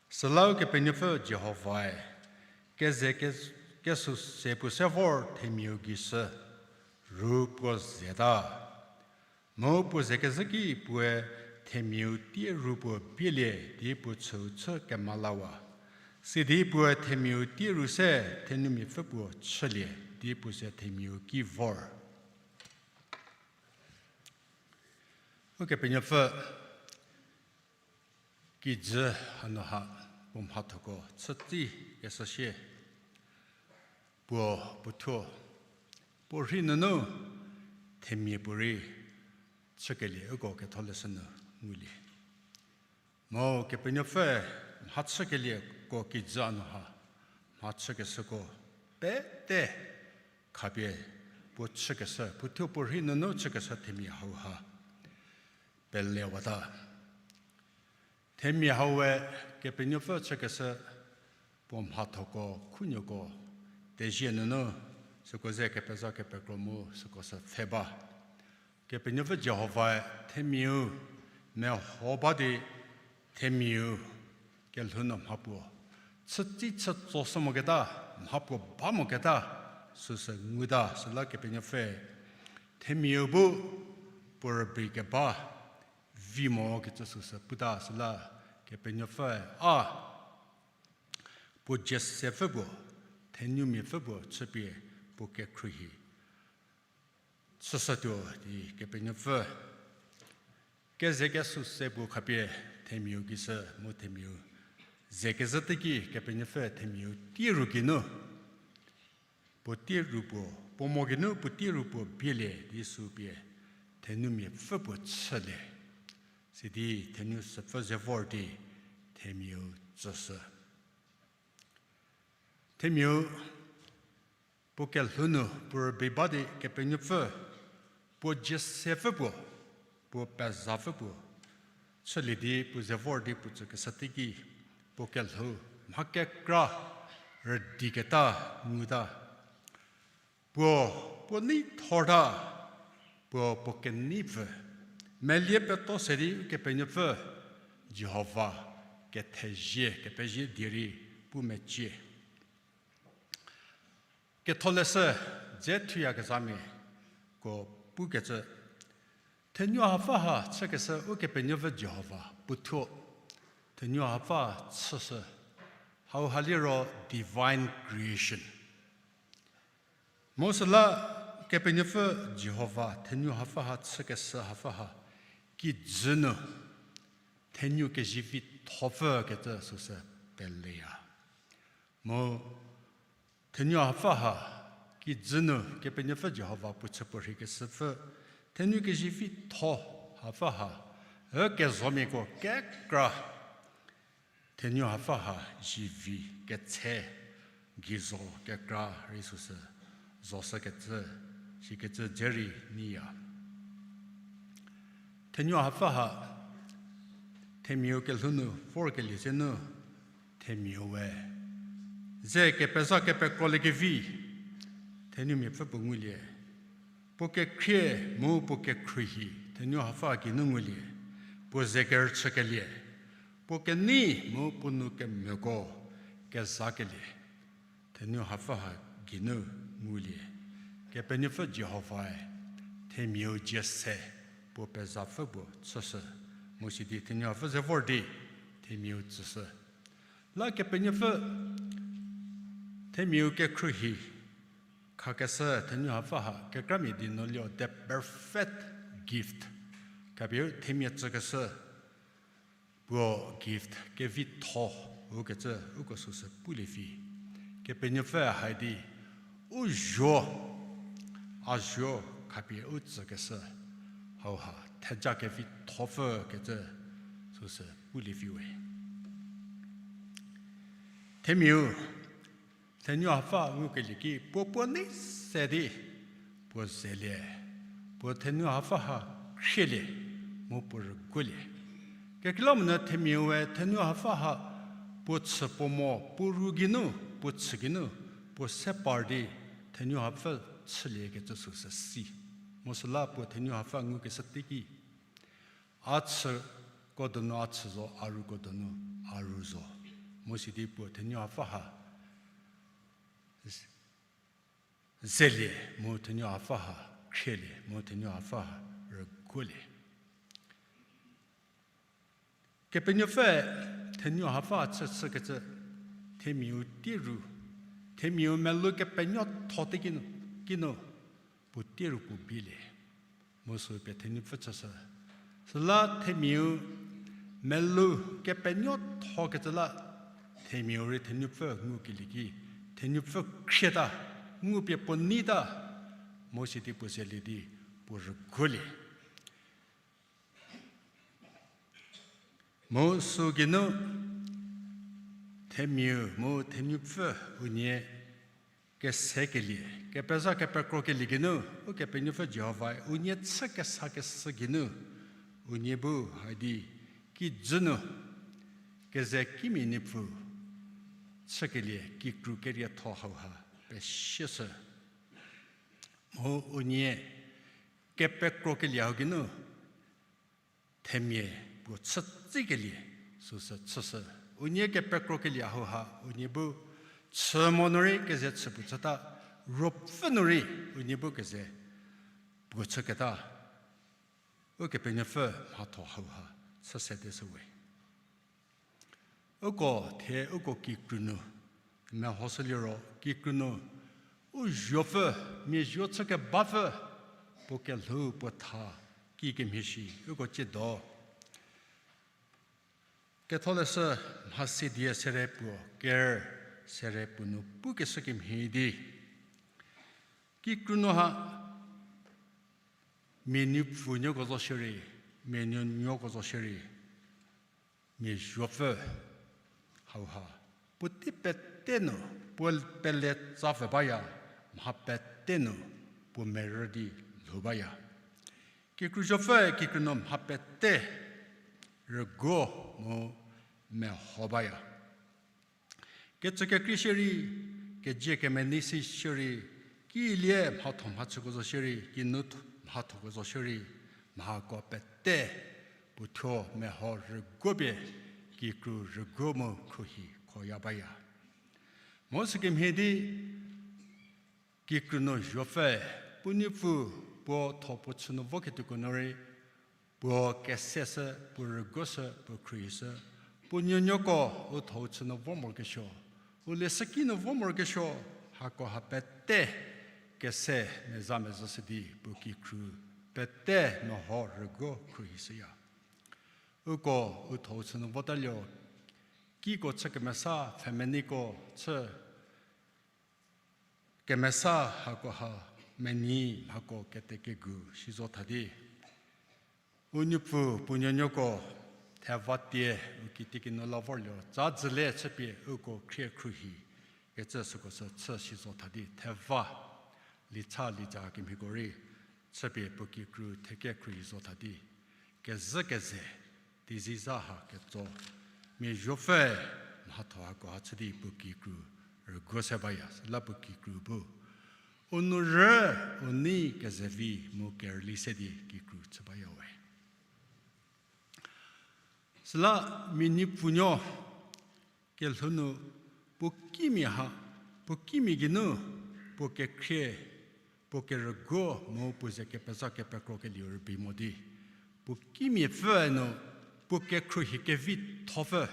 Süla Ukepenuopfü Jihovae, keze ke-, kesuse puo se vor themiau gei sü, ru puo zeta. Mu puo zekezhü ki puoe themiau tie ru puo bielie di puo chüu chü kemalawa. Sidi puoe themiau tie ru se thenumiapfü puo chülie di puo ze themiau ki vor. Ukepenuopfü kijü hanu ha puo mhathoko chütsi keshü sie, puo puothuo, puo rhei nunu themia puorei chükelie uko ketholeshü nu ngulie. Mu Kepenuopfü mhachükelieko kijü hanu ha, mhachükeshüko pete khapie puo chükeshü, puothuo puo rhei nunu chükeshü themia hauha pelewata. Themia haue Kepenuopfü chükeshü puo mhathoko khunuoko tezie nunu süko ze kepezha kepekro mu süko sü pfhe ba. Kepenuopfü Jihovae themiau meho ba di themiau kelhou nu mhapuo chütsi chütsoshü moketa, mhapuo ba moketa, süsü nguta. Süla Kepenuopfü themiau bu puo rübei keba vi mo kecü süsü puta. Süla Kepenuopfüe a puo dzie sepfü puo, thenumiapfü puo chüpie puo kekhruohi chüshütuo di Kepenuopfü keze kesuse puo khapie themiau gei sü mu themiau zekezhü teiki Kepenuopfü themiau tie ru geinu puo tie ru puo, puo mo geinu puo tie ru puo bielie di sü pie thenumiapfü puo chülie. Sidi thenu sepfü ze vor di themiau tsüshü. Themiau puo kelhou nu puo rübei ba di Kepenuopfü puo dzie sepfü puo, puo pezhapfü puo chülie di puo ze vor di puo tsükeshü teiki puo kelhou mha kekra rüdiketa nguta. Puo, puo nei thorta, puo, puo keneipfü melie peto se di Ukepenuopfü Jihova kethezie, kepezie die rei pu mecie. Ketholeshü dze thuyakezhamiako pukecü, thenuo hapfü ha chükeshü Ukepenuopfü Jihova puothuo thenuo hapfü chüshü, hauha liro divine creation. Mu süla Kepenuopfü Jihova thenuo hapfü ha chükeshü hapfü ha kijü nu thenuo kezivithopfü kecü süsü peleya. Mu thenuo hapfü ha kijü nu Kepenuopfü Jihova puo chü puo rheikeshüpfü thenuo kezivitho hapfü ha, ükezomiako kekra thenuo hapfü ha zivi ketse geizo kekra rei süsü zoshükecü, sikecü dze rei nyiya. Thenuo hapfü ha, Themiau kelhou nu vorkelie ze nu, themiau we ze kepezha kepekrolie kevi, thenumiapfü puo ngulie. Puo kekhrie mu puo kekhruohi, thenu hapfü geinu ngulie. Puo ze kerüchükelie, puo kenei mu puo nou kemoko kezakelie, thenu hapfü ha geinu ngulie. Kepenuopfü Jihovae themiau dzie se puo pezhapfü puo chüshü, mu sidi thenu hapfü ze vor di themiau tsüshü. La Kepenuopfü themiau kekhruohi khakeshü thenu hapfü ha kekramia di nu liro the perfect gift. Khapie themia tsükeshü puo gift kevitho-u kecü uko süsü pulie vi. Kepenuopfü hai di u zuo, a zuo khapie u tsükeshü hauha theja kevithopfü kecü süsü pulie vi we. Themiau thenu hapfü ngukelie ki puo puo nei se di puo zelie, puo thenu hapfü ha khrielie, mu puo rüguolie. Kekreilamonyü themiau we thenu hapfü ha puo chü puo mo, puo ru geinu, puo chü geinu, puo se par di thenu hapfü chülie kecü süsü si. Mu süla puo thenu hapfü ngukeshü teiki a chüko donu a chü zo, a ruko donu a ru zo. Mu sidi puo thenu hapfü ha zelie, mu thenu hapfü ha khrielie, mu thenu hapfü ha rüguolie. Kepenuopfü thenu hapfü chüchükecü themiau tieru, themiau melou kepenuotho teki nu, kinu puo tieru puo bielie. Mu sü pie thenupfü chüshü. Süla themiau melou kepenuothokecü la themiau rei thenupfü ngukelie ki, thenupfü khrieta, ngupie puo neita, mu sidi puo zelie di puo rüguolie. Mu sü geinu themiau mu thenupfü unie kesekelie, kepezha kepekrokelie geinu, Ukepenuopfü Jihovae unie chü kesakeshü geinu, unie bu haidi kijü nu keze kimia nuopfü chükelie kikru kerietho hauha pesieshü. Mu unie kepekrokelie hau geinu themia puo chütsikelie süsü chüshü. Unie kepekrokelie hauha unie bu chü mo nu rei keze chü puo chüta, ruopfü nu rei unie bu keze puo chüketa, Ukepenuopfü mhatho hauha chü sedeshü we. Uko thie uko kikru nu mehoshü liro, kikru nu u zuopfü, mia zuo chükebapfü, puo kelhou puo tha kikemhie shi uko tsiedo. Ketholeshü mhasi die sere puo ker sere puo nu pukeshü kemhie di, kikru nu ha mia nuopfünuoko zo shierei, mia nuonuoko zo shierei, mia zuopfü hauha puotei pete nu puo pele tsapfü baya, mha pete nu puo merü di lhou baya. Kikru zuopfü kikru nu mha pete rüguo mu meho baya. Kecü kekrei shierei, kezie kemenei si shierei, kilie mhatho mhachüko zo shierei, kinu mhathoko zo shierei, mhako pete puothuo meho rüguo pie kikru rüguo mu khruohi khoya baya. Mu sükemhie di kikru nu zuopfü, puo nuopfü puo tho puo chü nu voketuoko nu rei, puo keseshü, puo rüguoshü, puo khruohishü, puo nuonuoko u thou chü nu vo morokesuo, u leshüki nu vo morokesuo, hako ha pete kese meza mezhüshü di puo kikru pete meho rüguo khruohishüya. Uko u thou chü nu votalie, kiko chü kemesa, pfhemeneiko chü kemesa hako ha menei mhako kete kegu si zo tha di, u nuopfü puo nuonuoko theva tie u kitekinu la vorlie, tsa dzüle chüpie uko khrie khruohi kecü süko sü chü si zo tha di, theva licha licha kemhieko rei chüpie puo kikru theke khruohi zo tha di, kezhü keze disease ha ketso, mia zuopfü mhatho hako ha chü di puo kikru rüguo se baya, süla puo kikru bu u nou rü, u nei kezevi mu kerüli se di kikru chü baya we. Süla mia nuopfunuo kelhou nu puo kimia ha, puo kimia geinu, puo kekhrie, puo kerüguo mu puo ze kepeza kepekro kelieu rübei mo di, puo kimiapfüe nu puo kekhruohi kevithopfü,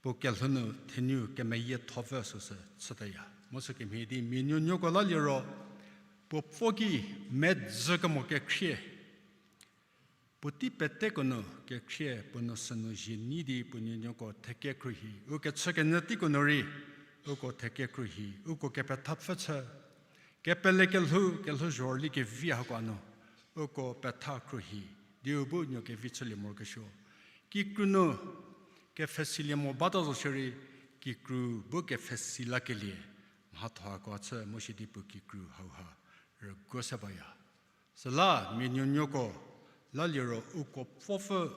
puo kelhou nu thenu kemeyiethopfü süsü chütaya. Mu sükemhie di mia nuonuoko la liro, puo pfo ki medzü kemo kekhrie, puotei peteko nu kekhrie puo nou sünu zie nyi di puo nuonuoko thekekhruohi, u kechükenyü teiko nu rei uko thekekhruohi, uko kepethapfü chü, kepele kelhou, kelhouzhorüli kevi hako nu uko pethakhruohi, di u bu nuo kevi chülie morokesuo. Kikru nu kepfhesilie mo bata zo shierei, kikru bu kepfhesi lakelie mhatho hako chü mu shi di puo kikru hauha rüguo se baya. Süla mia nuonuoko la liro uko pfopfü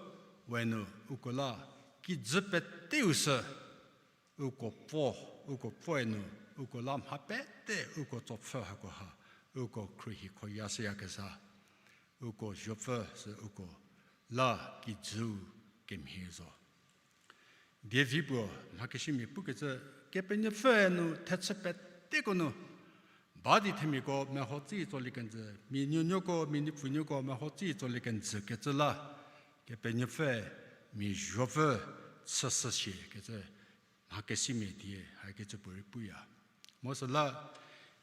we nu uko la kijü peteu sü, uko pfo, uko pfoe nu uko la mha pete uko tsopfü hako ha uko khruohi khoya shüyakezha, uko zuopfü sü uko la kijüu kemhie zo. Dievi puo mhakesimia pukecü, Kepenuopfüe nu thechü peteko nu ba di themiako meho tsei tsolie kenjü, mia nuonuoko, mia nuopfunuoko meho tsei tsolie kenjü kecü la, Kepenuopfüe mia zuopfü chüshüshie kecü mhakesimia die hakecü puorei puya. Mu süla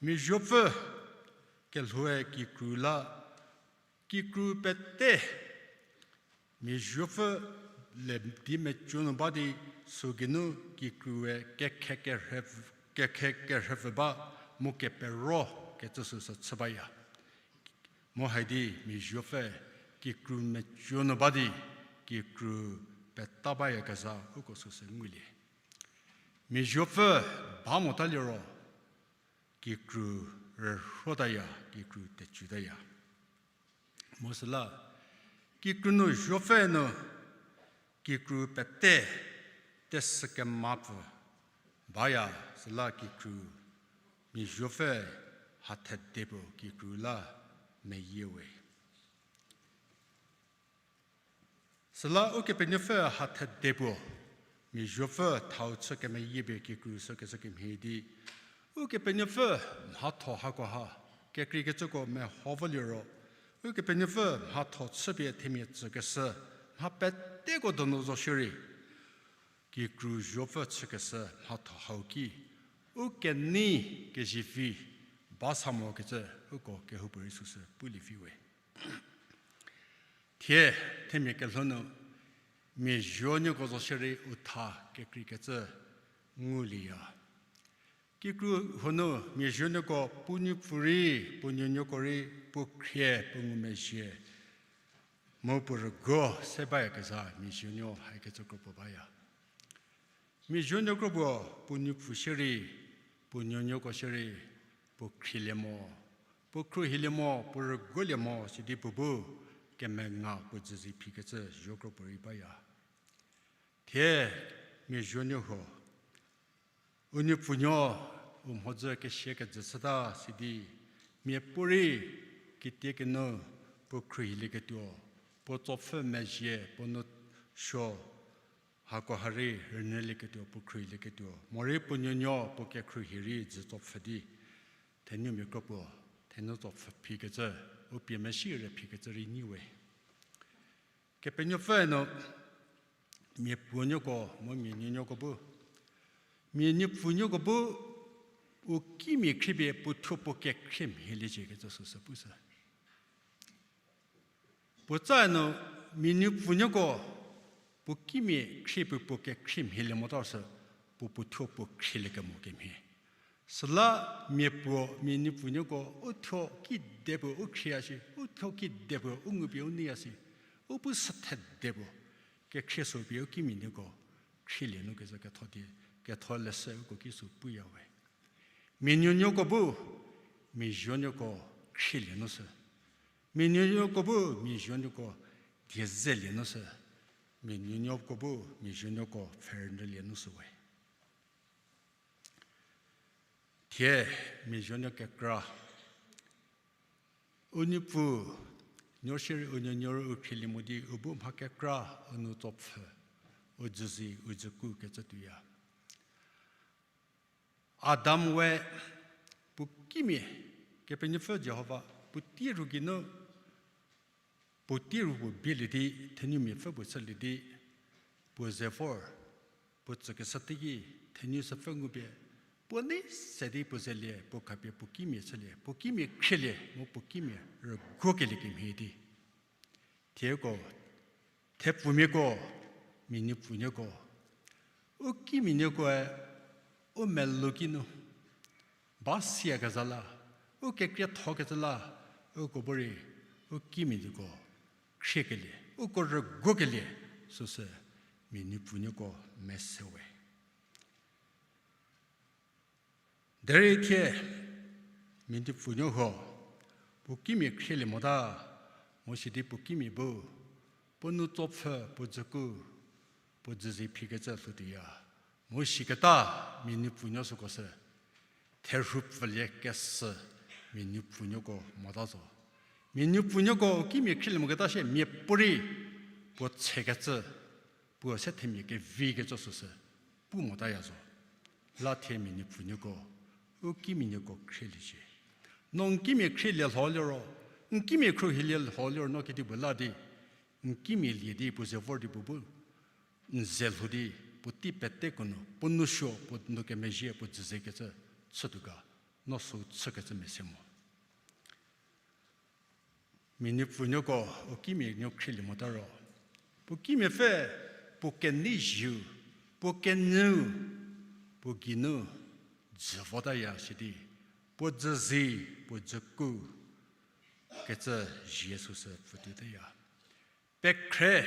mia zuopfü kelhoue kikru la, kikru pete mia zuopfü le di mecuo nu ba di, sü geinu kikrue kekhe kerhepfü, kekhe kerhepfü ba mu kepero kecü süsü chü baya. Mu hai di mia zuopfü kikru mecuo nu ba di, kikru peta bayakezha uko süsü ngulie. Mia zuopfü ba mota liro, kikru rürhotaya, kikru tecütaya. Mu süla, kikru nu zuopfü nu, kikru pete tesükemapfü baya, süla kikru mia zuopfü ha thede puo kikru la meyie we. Süla Ukepenuopfü ha thede puo mia zuopfü thau chü kemeyie pie kikru sükecü kemhie di, Ukepenuopfü mhatho hako ha kekreikecüko meho vo liro, Ukepenuopfü mhatho chüpie themia tsükeshü mha peteko donu zo shierei, kikru zuopfü chükeshü mhatho hau ki u kenei kezivi ba sa mokecü uko kehoupuorei süsü pulie vi we. Thie, themia kelhou nu mia zuonuoko zo shierei u tha kekreikecü ngulieya. Kikru huo nu mia zuonuoko puo nuopfu rei, puo nuonuoko rei, puo khrie, puo ngumezhie mu puo rüguo se bayakezha mia zuonuo hakecü kropuo baya. Mia zuonuo kropuo puo nuopfu shierei, puo nuonuoko shierei, puo khrielie mo, puo khruohilie mo, puo rüguolie mo sidi puo bu kemenga puo dzüzi phikecü zuo kropuo rei baya. Thie mia zuonuo huo, u nuopfunuo u mhodzü kesia kejü chüta sidi, miapuorei kitiekinu puo khruohilieketuo, puo tsopfü mezhie, puo nou suo hako ha rei rünyülieketuo, puo khruohilieketuo, morei puo nuonuo puo kekhruohi rei dzü tsopfü di, thenumia kropuo, thenu tsopfü phikecü, u pie mesi rei phikecü rei nyi we. Kepenuopfü nu mia puonuoko mu mia nuonuoko bu, mia nuopfunuoko bu, u kimia khriepie puo thuo puo kekhrie mhieliecie kecü süsü pushü. Puotsa nu mia nuopfunuoko puo kimia khriepie puo kekhrie mhielie mota sü, puo puo thuo puo khrielie kemo kemhie. Süla mia puo mia nuopfunuoko u thuo kide puo u khrieya shi, u thuo kide puo u ngupie u neiya shi, u bu sü thede puo kekhrie sopie u kimia nuoko khrielie nu kecü ketho di, ketho leshü uko ki sü puya we. Mia nuonuoko bu mia zuonuoko khrielie nu sü, mia nuonuoko bu mia zuonuoko die zelie nu sü, mia nuonuoko bu mia zuonuoko pfhe rünyülie nu sü we. Thie mia zuonuo kekra, u nuopfunuo shierei u nuonuo rei u khrielie mo di u bu mha kekra u nou tsopfü, u dzüzi u dzüku kecü tuoya. Adam we puo kimia, Kepenuopfü Jihova puotei ru geinu, puotei ru puo bielie di, thenumia pfü puo chülie di, puo ze vor, puo tsükeshü teiki, thenu sü pfü ngupie, puo nei se di puo zelie, puo khapie puo kimia chülie, puo kimia khrielie mu puo kimia rüguokelie kemhie di. Thieko, thepfumiako, mia nuopfunuoko, u kimianuokoe u melou ki nu ba siakezha la, u kekriethokecü la, uko bu rei u kimianuoko khriekelie, uko rüguokelie, süsü mia nuopfunuoko mese we. Derei thie mia nuopfunuo huo, puo kimia khrielie mota, mu sidi puo kimia bu, puo nou tsopfü, puo dzüku, puo dzüzi phikecü lhoutuoya. Mu siketa mia nuopfunuo süko sü, therhu pfülie kesü mia nuopfunuoko mota zo. Mia nuopfunuoko u kimia khrielie moketa shie miapuorei puo tshekecü, puo se themia kevikecü süsü pu motaya zo. La thie mia nuopfunuoko, u kimianuoko khrieliecie. No n kimia khrielie lho liro, n kimia khruohilie lho liro no kedipuo la di, n kimia lie di puo ze vor di puo bu n ze lhou di, puotei peteko nu puo nou suo, puo nou kemezhie, puo dzüzekecü chütuo ga, no süu chükecü mese mo. Mia nuopfunuoko u kimianuo khrielie mota ro, puo kimiapfü puo kenei zieu, puo kenyüu, puo geinu dzü votaya sidi, puo dzüzi, puo dzüku kecü zie süsü pfütuotaya. Pekhre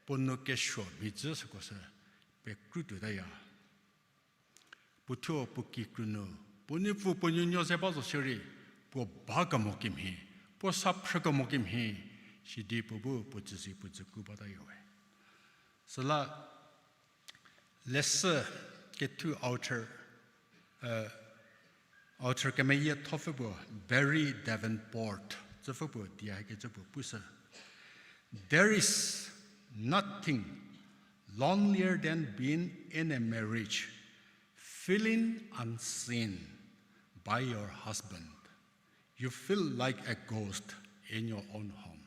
puo nou kesuo mhidzü süko sü pekrutuotaya. Puothuo puo kikru nu, puo nuopfü puo nuonuo ze ba zo shierei, puo ba kemo kemhie, puo sa phrü kemo kemhie, sidi puo bu puo dzüzi puo dzüku bataya we. Süla leshü kethu author, author kemeyiethopfü puo Barry Davenport tsüpfü puo di hakecü puo pushü. There is nothing lonelier than being in a marriage, feeling unseen by your husband. You feel like a ghost in your own home.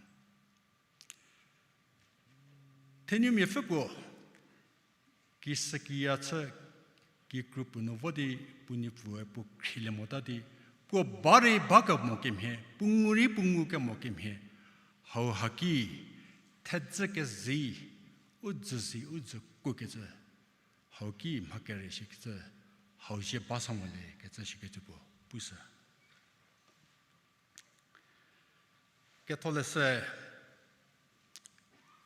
Thenumia pfü puo, kisükiya chü kikru puo nu vo di puo nuopfüe puo khrielie mota di, puo ba rei ba kemo kemhie, puo ngu rei puo ngu kemo kemhie, hau haki thedzü kezi, u dzüzi u dzükukecü, hau ki mha kere shikecü, hau zie ba sa mo le kecü shikecü puo pushü. Ketholeshü,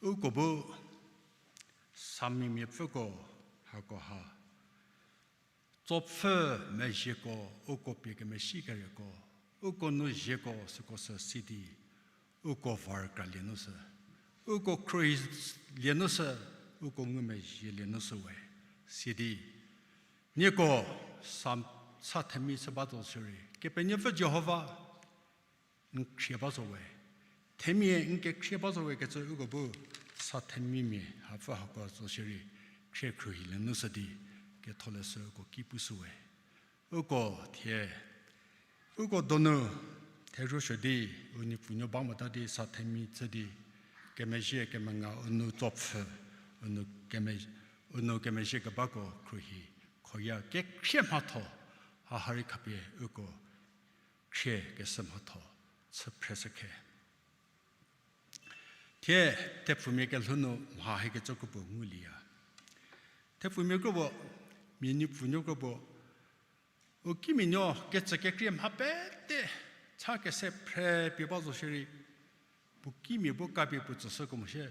uko bu Samimiapfüko hako ha, tsopfü mezhieko, uko pie kemesiekerieko, uko nu zieko süko sü sidi, uko var kralie nu sü, uko khruohilie nu sü, uko ngumezhielie nu sü we, sidi nieko sa, sa themia chü ba zo shierei, Kepenuopfü Jihova n khrie ba zo we, themia n kekhrie ba zo we kecü uko bu sa themia mia hapfü hako zo shierei, khrie khruohilie nu sü di, ketholeshü uko ki pushü we. Uko thie, uko donu therhushü di, u nuopfünuo ba mota di sa themia chü di, kemezhie kemenga u nou tsopfü, u nou keme, u nou kemezhie kebako khruohi, khoya kekhrie mhatho, ha ha rei khapie uko khrie keshü mhatho chü phreshü khe. Thie thepfumia kelhou nu mha hikecü kropuo ngulieya. Thepfumia kropuo, mia nuopfünuo kropuo, u kimianuo kecü kekrie mha pete cha kese phre pie ba zo shierei, puo kimia bu kapie puo tsüshü kemo shie,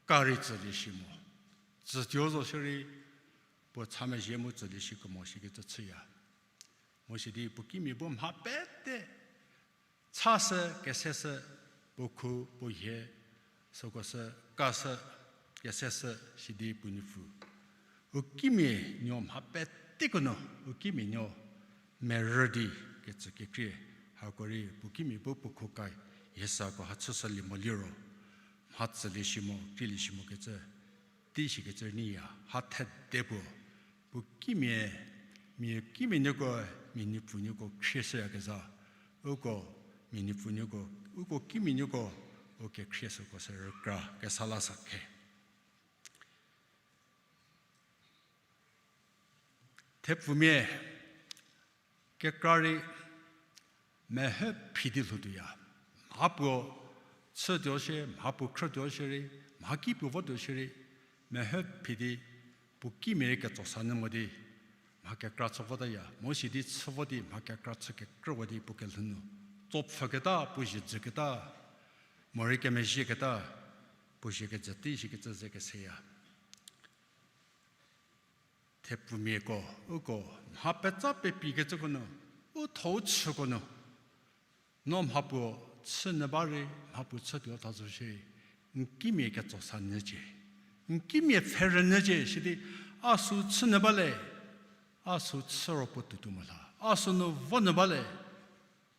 ka rei tsülie shi mo. Tsütuo zo shierei, puo cha mezhie mu tsülie shi kemo shikecü chüya. Mu sidi puo kimia bu mha pete chasü, keseshü, puo khu, puo hie, süko sü, ka sü, kese sü, sidi puo nupfu. U kimia nuo mha peteko nu, u kimia nuo merü di kecükekrie, hako rei puo kimia bu puo khuka, hie süko ha chüshülie mo liro, mha tsülie shi mo, kreilie shi mo kecü, tei shikecü rei nyiya, ha thede puo, puo kimia, mia kimia nuoko, mia nupfu nuoko khrieshüyakezha, uko, mia nupfu nuoko, uko kimia nuoko, u kekhrie süko sü rükra kesa la sa khe. Thepfumia kekra rei mehü phi di lhoutuoya. Mha puo chütuo shierei, mha puo khrütuo shierei, mha ki puo votuo shierei, mehü phi di puo kimia rei ketso sa nyü mo di, mha kekra chü votaya, mo sidi chü vo di, mha kekra chü kekrüwa di puo kelhou nu tsopfhüketa, puo zhie dzüketa, morei kemezhieketa, puo zhie kejü tei shikecü ze keseya. Thepfumiako, uko, mha petsa pepikecüko nu, u thou chüko nu, no mha puo chü nyü ba rei, mha puo chütuo tha zo shierei, n kimia ketso sa nyücie, n kimia pfhe rünyücie, sidi, a sü chü nyü ba le, a sü chü ro puo tuotuo mo lha, a sü nu vo nyü ba le,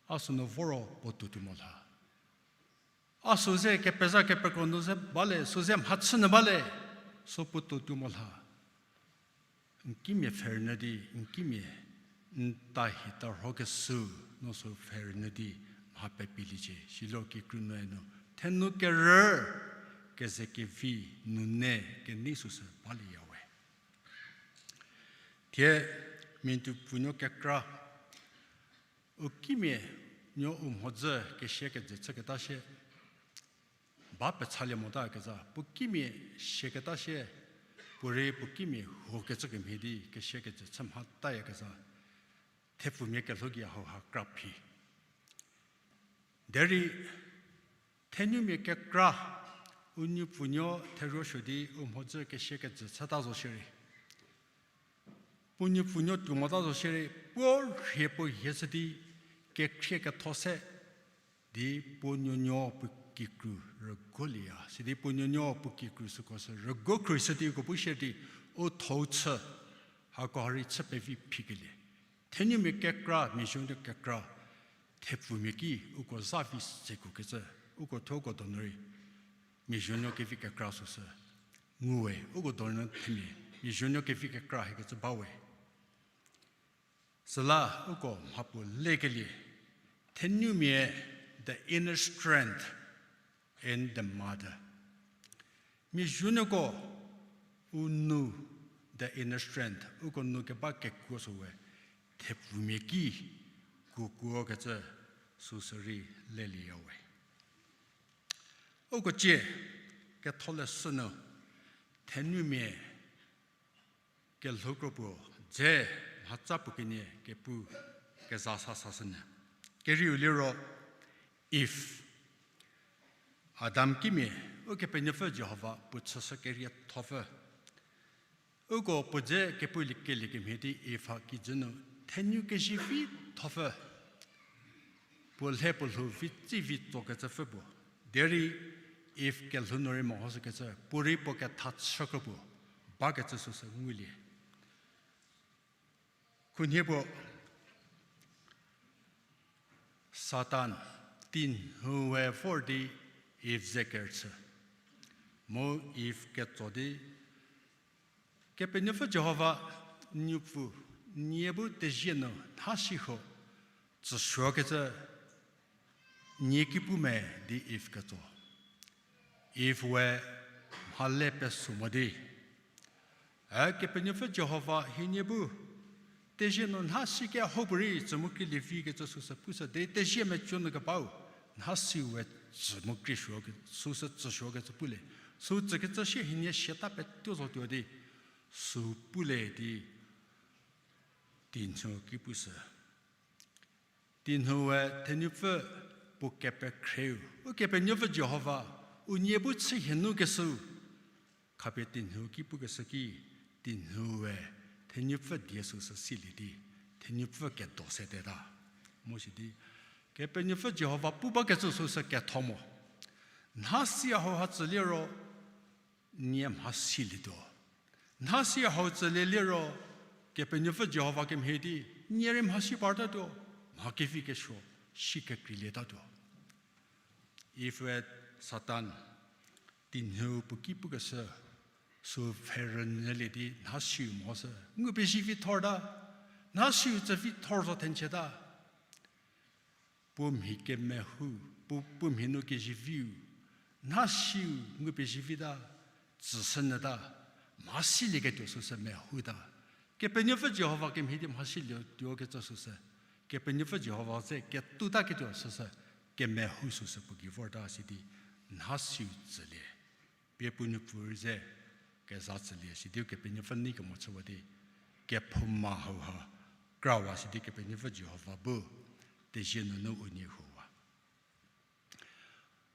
a sü nu vo ro puo tuotuo mo lha. A sü ze kepeza kepekro nu ze ba le, sü ze mha chü nyü ba le, sü puo tuotuo mo lha. N kimia pfhe rünyü di, n kimia n ta hi ta rhokeshü, no sü pfhe rünyü di mha pepiliecie, silo kikru nue nu, thenu kerü, keze kevi, nune, kenei süsü balieya we. Thie, mia nupfu nuo kekra, u kimia nuo u mhodzü kesia kejü chüketa shie, ba pechalie motakezha, puo kimia siaketa shie, puorei puo kimia huokecü kemhie di kesia kejü chü mhatayakezha, thepfumia kelhou gei hauha kra phi. Derei thenumia kekra, u nupfu nuo theruosuo di u mhodzü kesia kejü chüta zo shierei, puo nupfu nuo tuo mota zo shierei, puo rhie puo hie shü di, kekhrie ketho se di puo nuonuo puo kikru rügolieya. Sidi puo nuonuo puo kikru süko sü rügo khruohi shü di uko bu shie di, u thou chü, hako ha rei chü pevi phikelie. Thenumia kekra, miazuonuo kekra, thepfumia ki uko za vi sekukecü, uko thuo uko donu rei, miazuonuo kevi kekra süsü nguwe, uko donu themia, miazuonuo kevi kekra hiekecü bawe. Süla uko mhapuo lekelie, thenumia the inner strength in the mother. Miazuonuoko u nu the inner strength, uko nu keba kekuo süwe, thepfumia ki kuokuokecü süsü rei lelieyawe. Uko cie ketholeshü nu thenumia kelhoukro puo dze mhatsa puo kenie kepu keza sa sashünyü. Kerieu liro Iv, Adam kimia, Ukepenuopfü Jihova puo chüshü keriethopfü. Uko puo dze kepulie kelie kemhie di Iv ha kijü nu thenu kezivi thopfü, puo lhe puo lhou vi tsi vi tsokecüpfü puo. Derei Iv kelhou nu rei mehoshükecü, puorei puo ketha chükro puo bakecü süsü ngulie. Khunhie puo Satan tinhue vor di Iv ze kerüchü. Mu Iv ketso di, Kepenuopfü Jihova, nuopfü nie bu tezie nu nha si ho tsüsuokecü nie ki pu me di Iv ketso. Iv we mhale pesu mo di, E Kepenuopfü Jihova hienie bu tezie nu nha si kehoupuorei tsü mu krie lievi kecü süsü pushü di, tezie meco nu kebau nha si we tsü mu krie suo ke, süsü tsüsuokecü pulie. Sü tsükecü sie hienie siata petuo zotuo di, sü pulie di tinhou ki pushü. Tinhoue thenupfü puo kepekhrieu, Ukepenuopfü Jihova, u nie bu chü hie nu keshüu, khapie tinhou ki pukeshü ki, tinhoue thenupfü die süsü silie di, thenupfü kedo seteta. Mu sidi, Kepenuopfü Jihova pu bakecü süsü ketho mo. Nha si hau ha tsüliro, nie mha silietuo. Nha si hau tsülie liro, Kepenuopfü Jihova kemhie di, nie rei mha si partatuo, mha kevi kesuo, si kekreilietatuo. Ive Satan, tinhü puo ki pukeshü, sü pfherünyülie di nha siu mo sü, ngu pezhie vi thorta, nha siu tsü vi thor zo thenchieta. Puo mhi kemehou, puo, puo mhi nu keziviu, nha siu ngu pezhie vita, tsüshünyüta, mha silieketuo süsü mehouta. Kepenuopfü Jihova kemhie di mha silietuo kecü süsü, Kepenuopfü Jihova ze ketutaketuo süsü, kemehou süsü puo gei vorta sidi, nha siu tsülie. Pie puo nuopfü rei ze keza tsülie sidiu Kepenuopfü nei kemo chüwa di, kephouma hauha krawa sidi Kepenuopfü Jihova bu, tezie nunu unie huowa.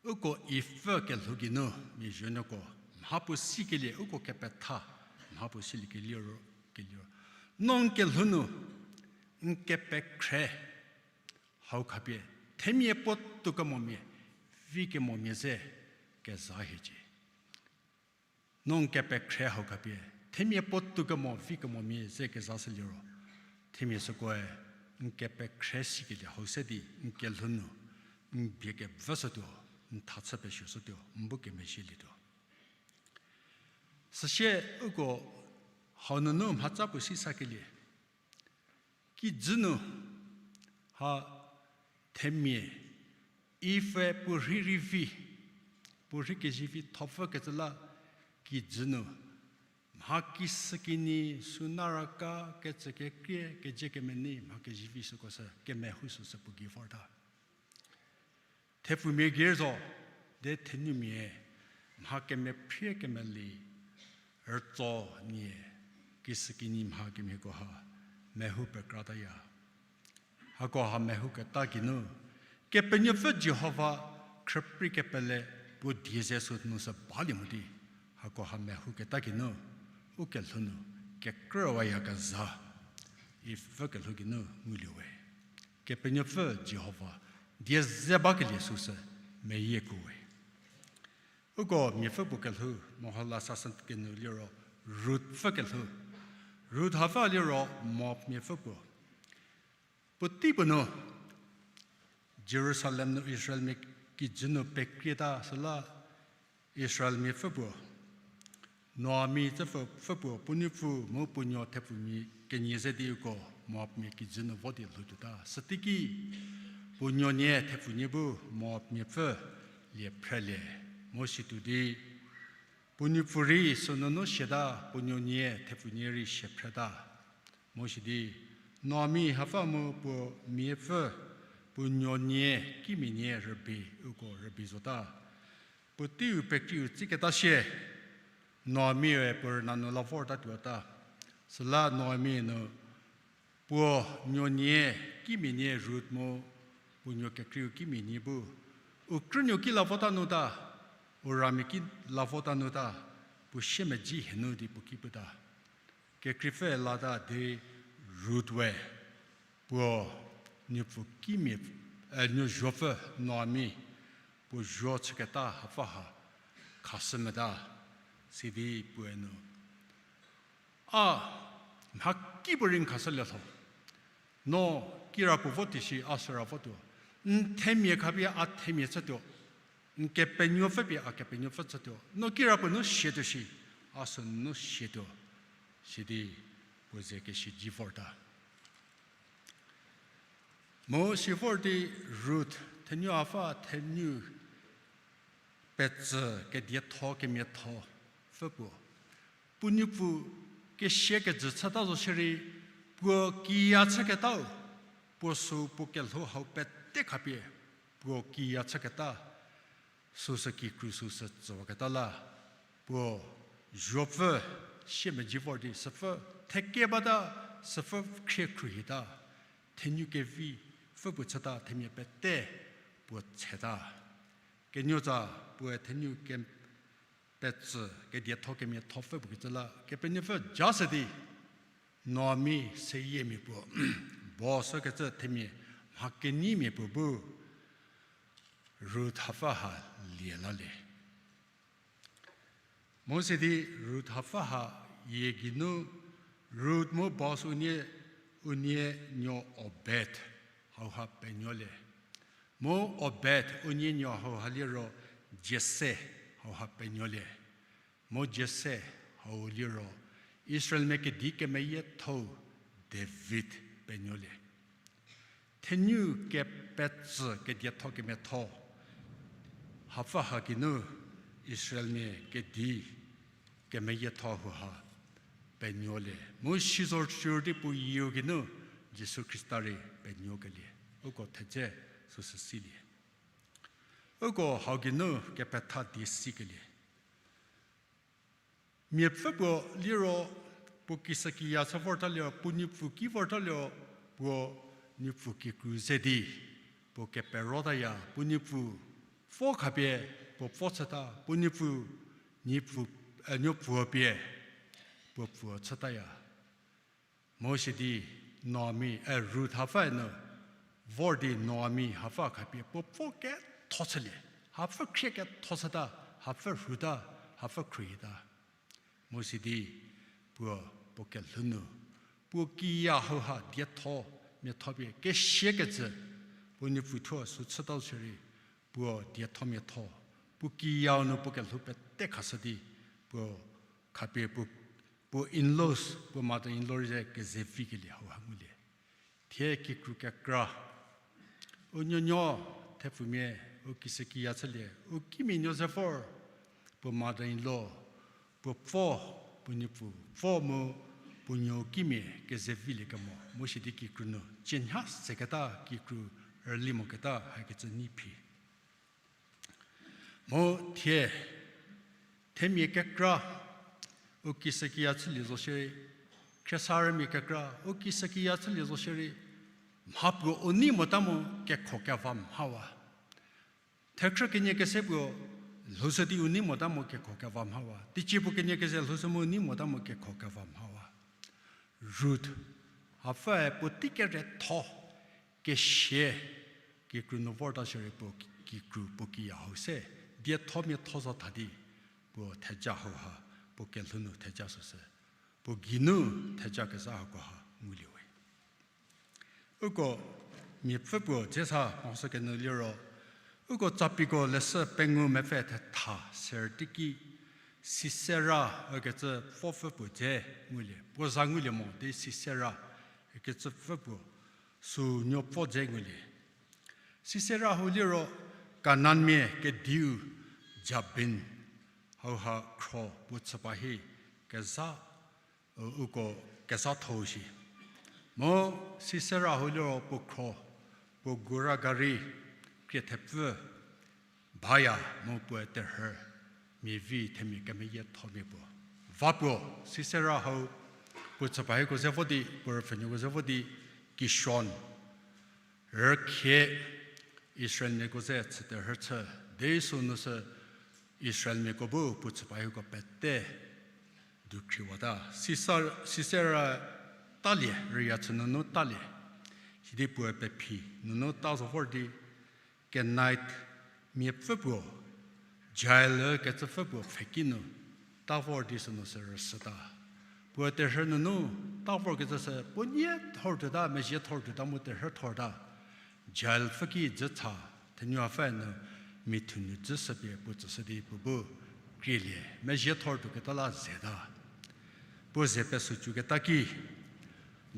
Uko ipfü kelhou geinu, mia zuonuoko, mha puo sikelie, uko kepetha, mha puo siliekelie ro, kelie ro. No n kelhou nu, n kepekhre, hau khapie, themia puotou kemomia, vi kemomia ze, keza hiecie. No n kepekhre hau khapie, themia puotou kemo, vi kemomia ze keza shüliro. Themia sükoe, n kepekhre sikelie hau se di, n kelhou nu, n bie kevüshütuo, n tha chü pesuoshütuo, n bu kemezhielietuo. Süsie uko hau nunu mhatsa puo si sakelie. Kijü nu ha themia, ipfü puo rhei rei vi, puo rhei kezivi thopfü kecü la kijü nu, mha kishükinyi sünaraka kecü kekrie kezie kemenei mha kezivi süko sü kemehou süsü puo gei vorta. Thepfumia gei zo, de thenumia, mha kemephrie kemeli, rütso nie, kishükinyi mha kemhieko ha, mehou pekrataya. Hako ha mehouketa geinu, Kepenuopfü Jihova khrüprei kepele puo die ze sü nu sü balie mo di, hako ha mehouketa geinu, u kelhou nu, kekrüwayakezha, ipfü kelhou geinu ngulie we. Kepenuopfü Jihova, die ze bakelie süsü, meyiekuo we. Uko miapfü puo kelhou, Mohala sasü kenu liro, Ruth pfü kelhou. Ruth hapfü liro, Moab miapfü puo. Puotei puo nu, Jerusalem nu Israelmia kijü nu pekrieta süla Israelmiapfü puo, Naomi tsüpfü pfü puo puo nuopfü mu puo nuo thepfumia kenie ze di uko Moabmia kijü nu vo di lhoutuota. Süteiki puo nuonie thepfunie bu Moabmiapfü lie phrelie, mu situo di puo nuopfü rei sünunu siata, puo nuonie thepfunie rei sie phreta. Mu sidi, Naomi hapfü mu puo miapfü, puo nuonie kimia nie rübei, uko rübei zota. Puoteiu pekriu tsiketa sie, Naomi-e puo rüna nu la vortatuota. Süla Naomi nu puo nuonie kimia nie Ruth mu puo nuo kekreiu kimia nie bu, u krünuo ki la vota nu ta, u ramia ki la vota nu ta, puo siemedzi hienu di puo ki puta. Kekreipfü lata di Ruth we, puo nuopfü kimia, e, nuo zuopfü Naomi, puo zuo chüketa hapfü ha khashü meta, sidi puoe nu a mhakipuorei n khashülie lho. No kirapuo vo tuo shi a süra votuo. N themia khapie a themia chütuo. N kepenuopfü pie a kepenuopfü chütuo. No kirapuo nu sietuo shi a sünunu sietuo. Sidi puo ze kesiedzi vorta. Mu si vor di Ruth, thenu hapfü thenu petsü kedietho kemiatho pfü puo. Puo nuopfü kesia kejü chüta zo shierei, puo kiya chüketau, puo süu puo kelhou hau pete khapie, puo kiya chüketa, süsü kikru süsü tsüwaketa la, puo zuopfü siemedzi vor di süpfü theke bata, süpfü khrie khruohita, thenu kevi pfü puo chüta themia pete puo tseta. Kenuotsa puoe thenu ke petsü kedietho kemiatho pfü puo kecü la kepenuopfü ja se di, Naomi seyiemia puo, Boaz kecü themia mha kenyimia puo bu, Ruth hapfü ha lie lalie. Mu sidi Ruth hapfü ha yie geinu Ruth mu Boaz unie, unie nuo Obed hauha penuolie. Mu Obed unie nuo hauha liro Jesse hauha penuolie. Mu Jesse hau liro Israelmia kedi kemeyiethou David penuolie. Thenu kepetsü kedietho kemiatho hapfü ha geinu Israelmia kedi kemeyietho hauha penuolie. Mu sizor sür di puo yieu geinu Jisu Khrista rei penuokelie. Uko thedze süsü silie. Uko hau geinu kepetha die sikelie. Miapfü puo liro, puo kishükiya chü vorta liro, puo nuopfü ki vorta liro, puo nuopfü kikru ze di puo keperotaya, puo nuopfü pfo khapie puo pfo chüta, puo nuopfü, nuopfü, eh, nuopfüo pie puo pfüo chütaya. Mu sidi Naomi, eh, Ruth hapfü nu vor di Naomi hapfü khapie puo pfo ketho chülie. Hapfü khrie ketho chüta, hapfü rhuta, hapfü khruohita. Mu sidi puo, puo kelhou nu, puo kiya hauha dietho miatho pie kesiekecü, puo nuopfü thuo sü chütau shierei, puo dietho miatho, puo kiyau nu puo kelhou pete khashü di, puo khapie puo, puo in-laws, puo mother in-law rei ze kezevi kelie hauha ngulie. Thie kikru kekra, u nuonuo, thepfumia, u kishükiya chülie, u kimia nuo ze vor, puo mother in-law, puo pfo, puo nuopfü pfo mu puo nuo kimia kezevilie kemo, mu sidi kikru nu cienha seketa kikru rüli moketa hakecü nei phi. Mu thie, themia kekra, u kishükiya chülie zo shierei, khriesarümia kekra, u kishükiya chülie zo shierei, mha puo u nei mota mu kekho keva mhawa. Thekhrü kenie kese puo lhoushü di u nei mota mu kekho keva mhawa. Teicie puo kenie kese lhoushü mu u nei mota mu kekho keva mhawa. Ruth hapfüe puotei keretho kesia kikru nu vorta shierei puo kikru puo kiya hau se dietho miatho zo tha di puo theja hauha, puo kelhou nu theja süsü, puo geinu theja kezha hakoha ngulie we. Uko miapfü puo dze sa mhoshü kenyü liro, uko Capiko leshü pengou mepfü thetha ser teiki Sisera ükecü pfopfü puo dze ngulie, puo za ngulie mo di Sisera ükecü pfü puo sünuo pfo dze ngulie. Sisera hau liro Kanaanmia kediu Jabin hauha khro puo chüpa hi kezha, u, uko kezhatho shi. Mu Sisera hau liro puo khro, puo gura gari krie thepfü baya mu puoe terhü mia vi themia kemeyiethomia puo va puo. Sisera hau puo chüpa hiko ze vo di, puo rüpfhünuoko ze vo di, Kishon rükhie Israelmiako ze chüterhü chü, di sünu sü Israelmiako bu puo chüpa hiko pete dukhriwata. Sisa-, Sisera talie, rüya chü nunu talie. Sidi puoe pephi nunu ta zo vor di, Kenait miapfü puo, Jael kecüpfü puo pfheki nu ta vor di sünu sü rüsüta. Puoe terhü nunu ta vorkecü sü puo nie thor tuota, mezhie thor tuota mu terhü thorta. Jael pfüki dzütha, thenuopfü nu mithu nu dzüshüpie puo tsüshü di puo bu krielie, mezhie thor tuoketa la zeta. Puo ze pesücüketa ki,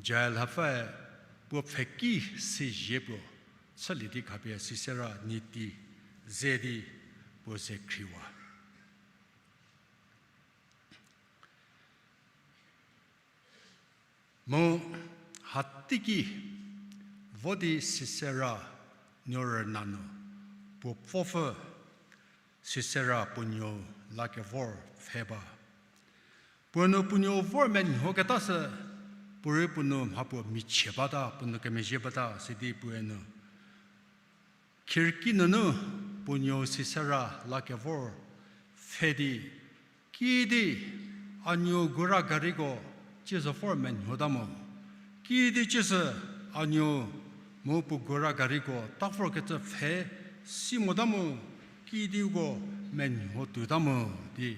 Jael hapfüe puo pfheki sizie puo chülie di khapie Sisera niti ze di puo ze khriwa. Mu hateiki vo di Sisera nuo rüna nu puo pfopfü Sisera puo nuo lakevor pfhe ba. Puo nu puo nuo vor menuoketa sü, puorei puo nu mha puo michie bata, puo nu kemezhie bata sidi puoe nu khirki nunu puo nuo Sisera lakevor pfhe di, kiüdi a nuo gura gariko cie zo vor menuota mo, kiüdi cie sü a nuo mu puo gura gariko ta vorkecü pfhe si mota mu, kidi uko menuo tuota mu di,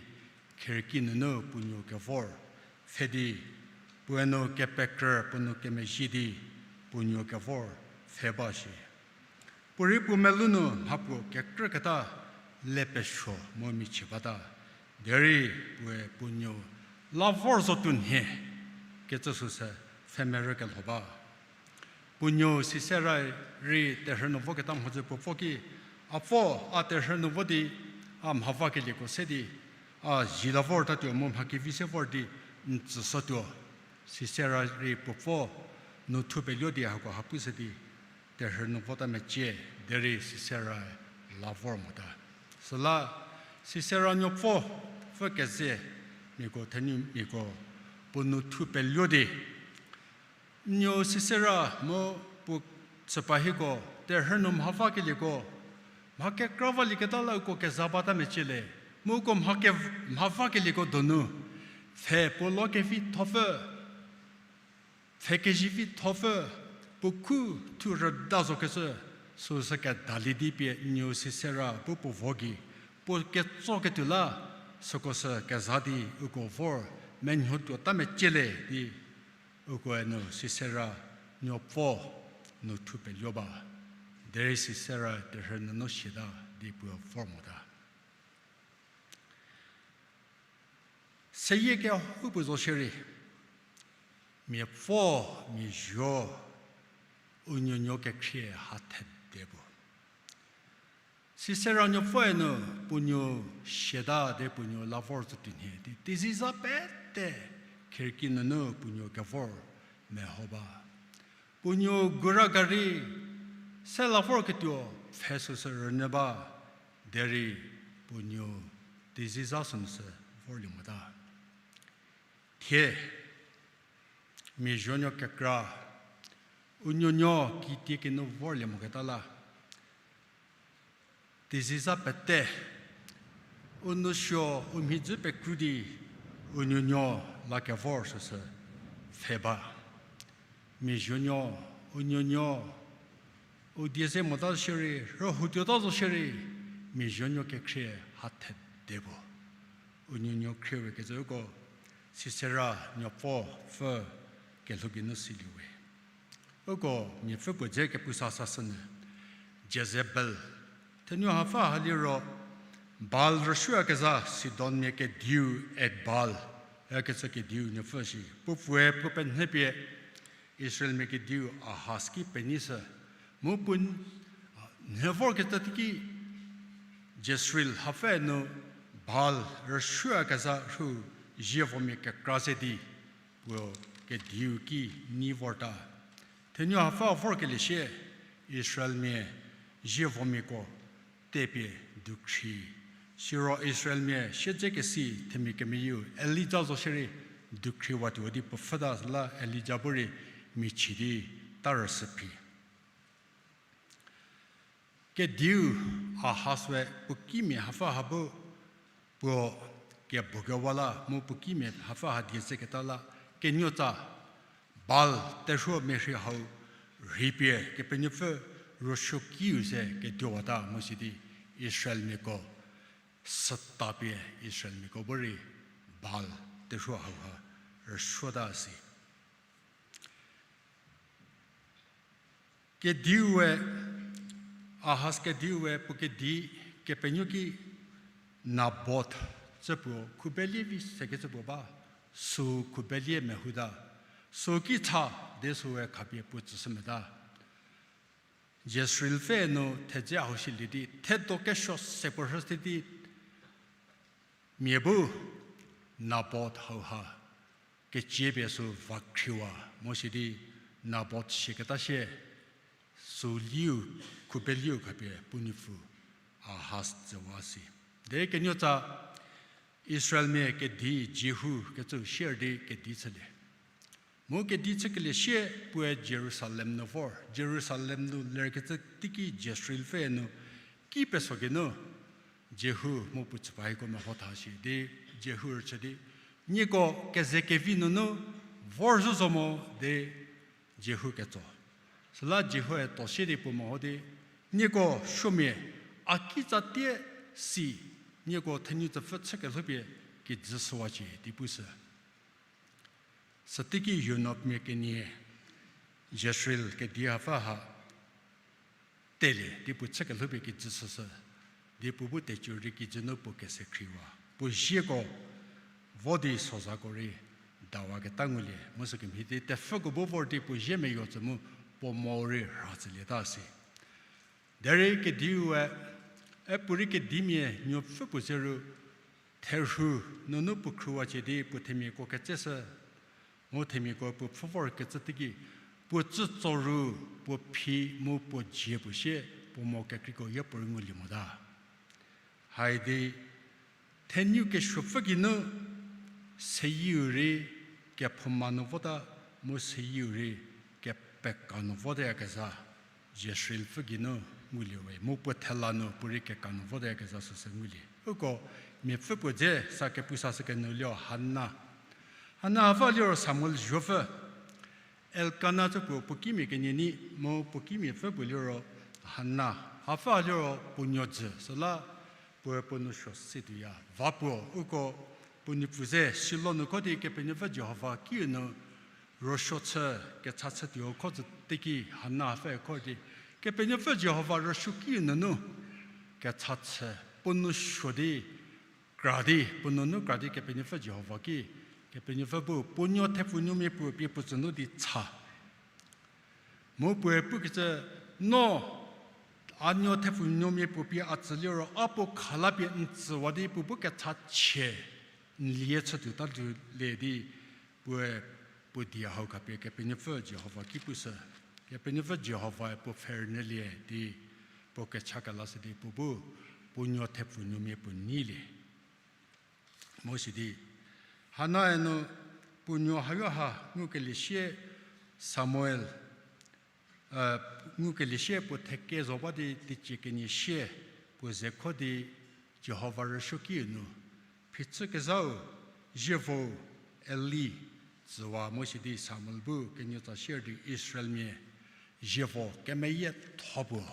kherki nunu puo nuo kevor pfhe di, puoe nu kepekrü, puo nu kemezhie di, puo nuo kevor pfhe ba shi. Puorei puo melou nu mhapuo kekrüketa le pesuo mu michie bata. Derei puoe puo nuo la vor zotuo nhie kecü süsü pfhe merü kelho ba. Puo nuo Sisera rei terhü nu voketa mhodzü puo pfo ki, A pfo, a terhü nu vo di, a mha vakelieko se di, a zhie la vortatuo mu mha kevi se vor di n tsüshütuo. Sisera rei puo pfo nu thupeluo di hako ha pushü di, terhü nu vota mecie, derei Sisera la vor mota. Süla Sisera nuopfo pfü keze miako thenumiako puo nu thupeluo di, N nuo Sisera mu puo chüpahiko terhü nu mha vakelieko, mha kekra valieketa la uko keza bata mecie le, mu uko mha ke-, mha vakelieko donu pfhe puo lo kevithopfü, pfhe kezivithopfü, puo khu thu rüda zokecü, süsü kedalie di pie n nuo Sisera bu puo vo gei, puo ketsoketuo la, süko sü keza di uko vor menuo tuota mecie le di, ukoe nu Sisera nuopfo nu thupeluo ba, derei Sisera terhü nunu siata di puo vor mota. Seyie kehoupuo zo shierei, miapfo, miazuo, u nuonuo kekhrie ha thede puo. Sisera nuopfoe nu puo nuo siata di puo nuo la vor zotuo nhie di, teiziza pete kherki nunu puo nuo kevor meho ba. Puo nuo gura gari se la vorketuo pfhe süsü rünyü ba, derei puo nuo teiziza sünu sü vorlie mota. Thie, miazuonuo kekra, u nuonuo kitiekinu vorlie moketa la, teiziza pete, u nou suo u mhidzü pekru di, u nuonuo la kevor süsü pfhe ba. Miazuonuo, u nuonuo, u die ze mota shierei, rühou tuota zo shierei, miazuonuo kekhrie ha thede puo. U nuonuo khrie we kecü uko, Sisera nuopfo pfü kelhou geinu silie we. Uko miapfü puo dze kepusa sashünyü, Jezebel. Thenuo hapfü ha liro, Baal rüsuoyakezha Sidonmia kediu Etbaal, yakecü kediu nuopfü shi. Puo pfüe puo penyü pie Israelmia kediu Ahaz ki penyi shü. Mu puo n-, a, nyü vorketa teiki Jezreel hapfü nu Baal rüsuoyakezha rhu zievomia kekra se di puo kediu ki nyi vorta. Thenuo hapfü vorkelie sie Israelmia zievomiako tepie dukhri. Siro Israelmia siedzekesi themia kemeyieu Elija zo shierei dukhriwatuo di puo pfhüta la Elija bu rei michie di ta rüsü phi. Kediu Ahaz we puo kimia hapfü ha bu puo kebo kewa la mu puo kimia hapfü ha die seketa la kenuotsa Baal terhuo merhei hau rhei pie Kepenuopfü ruosuokiu ze keduowata mu sidi Israelmiako süta pie Israelmiako bu rei Baal terhuo hauha rüsuota si. Kediue, Ahaz kediue puo kedi kepenuo ki Naboth, cü puo khubelie vi sekecü puo ba, sü khubelie mehouta, sü ki cha di süe khapie puo tsüshü meta. Jezreel pfhe nu thedze hau shilie di, thedo kesuo se puo rhüshü di, mia bu Naboth hauha kecie pie sü va khriwa mo shi di Naboth siaketa sie, sü liu, khubeliu khapie puo nuopfü Ahaz tsüwa si. Derei kenuotsa Israelmia kedi Jihu kecü sier di kedi chülie. Mu kedi chükelie sie puoe Jerusalem nu vor. Jerusalem nu lerkecü teiki Jezreel pfhe nu ki peso geinu Jihu mu puo chüpahiko mehotha shi di Jihu rüchü di, nieko keze kevi nunu vorzhü zo mo di Jihu ketso. Süla Jihue tuo sie di puo meho di, nieko suomia A kitsatie si, nieko thenutsüpfü chükelhoupie kijü shüwacie di pushü. Süteiki Yunokmia kenie Jezreel kedi hapfü ha telie di puo chükelhoupie kijü shüshü, di puo bu tecü rei kijü nu puo kese khriwa. Puo zieko vo di sozako rei dawaketa ngulie, mu sükemhie di tepfhüko bu vor di puo zie meyo tsü mu puo mo rei rhatsülieta si. Derei kediue, e puorei kedimia nuopfü puo zeru, therhu nunu puo khruwacie di puo themiako ketseshü, mu themiako puo pfhü vorkecü teiki, puo tsütso ru, puo phi mu puo dzie puo sie, puo mo kekreiko yapuorei ngulie mota. Haidi, thenu kesuopfü geinu, seyieu rei kephouma nu vota, mu seyieu rei kepeka nu voteyakezha, Jezreelpfü geinu ngulie we, mu puo thela nu puorei keka nu voteyakezha süsü ngulie. Uko miapfü puo dze sa kepu sashü kenu liro Hana. Hana hapfü liro Samuel zuopfü. Elkana tsü puo puo kimia kenie nyi mu puo kimiapfü puo liro Hana. Hapfü liro puo nuo jü süla puoe puo nou suo si tuoya. Va puo uko puo nuopfü ze Shilo nu kho di Kepenuopfü Jihova kiu nu rüsuo chü kecha chütuo kho tsü teiki Hana hapfü kho di Kepenuopfü Jihova rüsuokiu nunu kecha chü puo nou suo di kra di, puo nuonuo kra di Kepenuopfü Jihova ki, Kepenuopfü bu puo nuo thepfunuomia puo pie puo tsü nu di cha. Mu puoe pukecü, no a nuo thepfunuomia puo pie a tsü liro a puo khalapie n tsüwa di puo bu kechachie n lie chütuo ta tuo le di, puoe puo die hau khapie Kepenuopfü Jihova ki pushü. Kepenuopfü Jihovae puo pfhe rünyülie di puo kecha kelashü di puo bu puo nuo thepfunuomia puo nyilie. Mu sidi, Hanae nu puo nuo hayo ha ngukelie sie Samuel, e, ngukelie sie puo theke zo ba di teicie kenie sie puo ze kho di Jihova rüsuokiu nu, phichükezhau zievo Eli tsüwa mu sidi Samuel bu kenuotsa sier di Israelmia zievo kemeyietho puo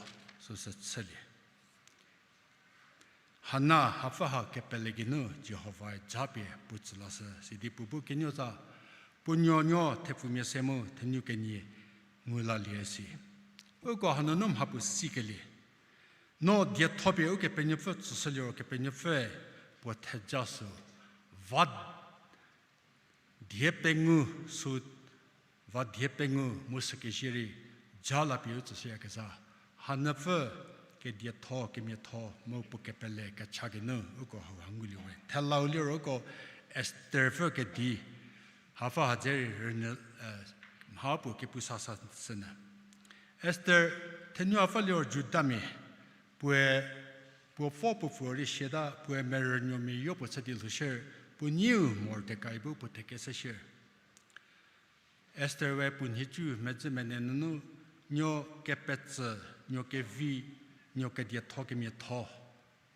süsü chülie. Hana hapfü ha kepele geinu Jihovae japie puo tsü lashü, sidi puo bu kenuotsa puo nuonuo thepfumia se mu thenu kenie ngu lalie si. Uko hanunu mha puo sikelie. No dietho pie Ukepenuopfü tsüshü liro Kepenuopfüe puo theja sü va die pengou sü, va die pengou mu sükezhie rei ja la pie u tsüshüyakezha. Hanüpfü kedietho kemiatho mu puo kepele kecha geinu uko hauha ngulie we. Thelau liro uko Estherpfü kedi hapfü ha dze rei rünyü, e, mha puo kepu sasa sünyü. Esther thenu hapfü liro Judamia, puoe puo pfo puo pfuo rei siata puoe merünuomia yopuo chü di lhoushie, puo nyiu Mordekai bu puo thekeshü shie. Esther we puo nhicu medzü mene nunu nuo kepetsü, nuo kevi, nuo kedietho kemiatho,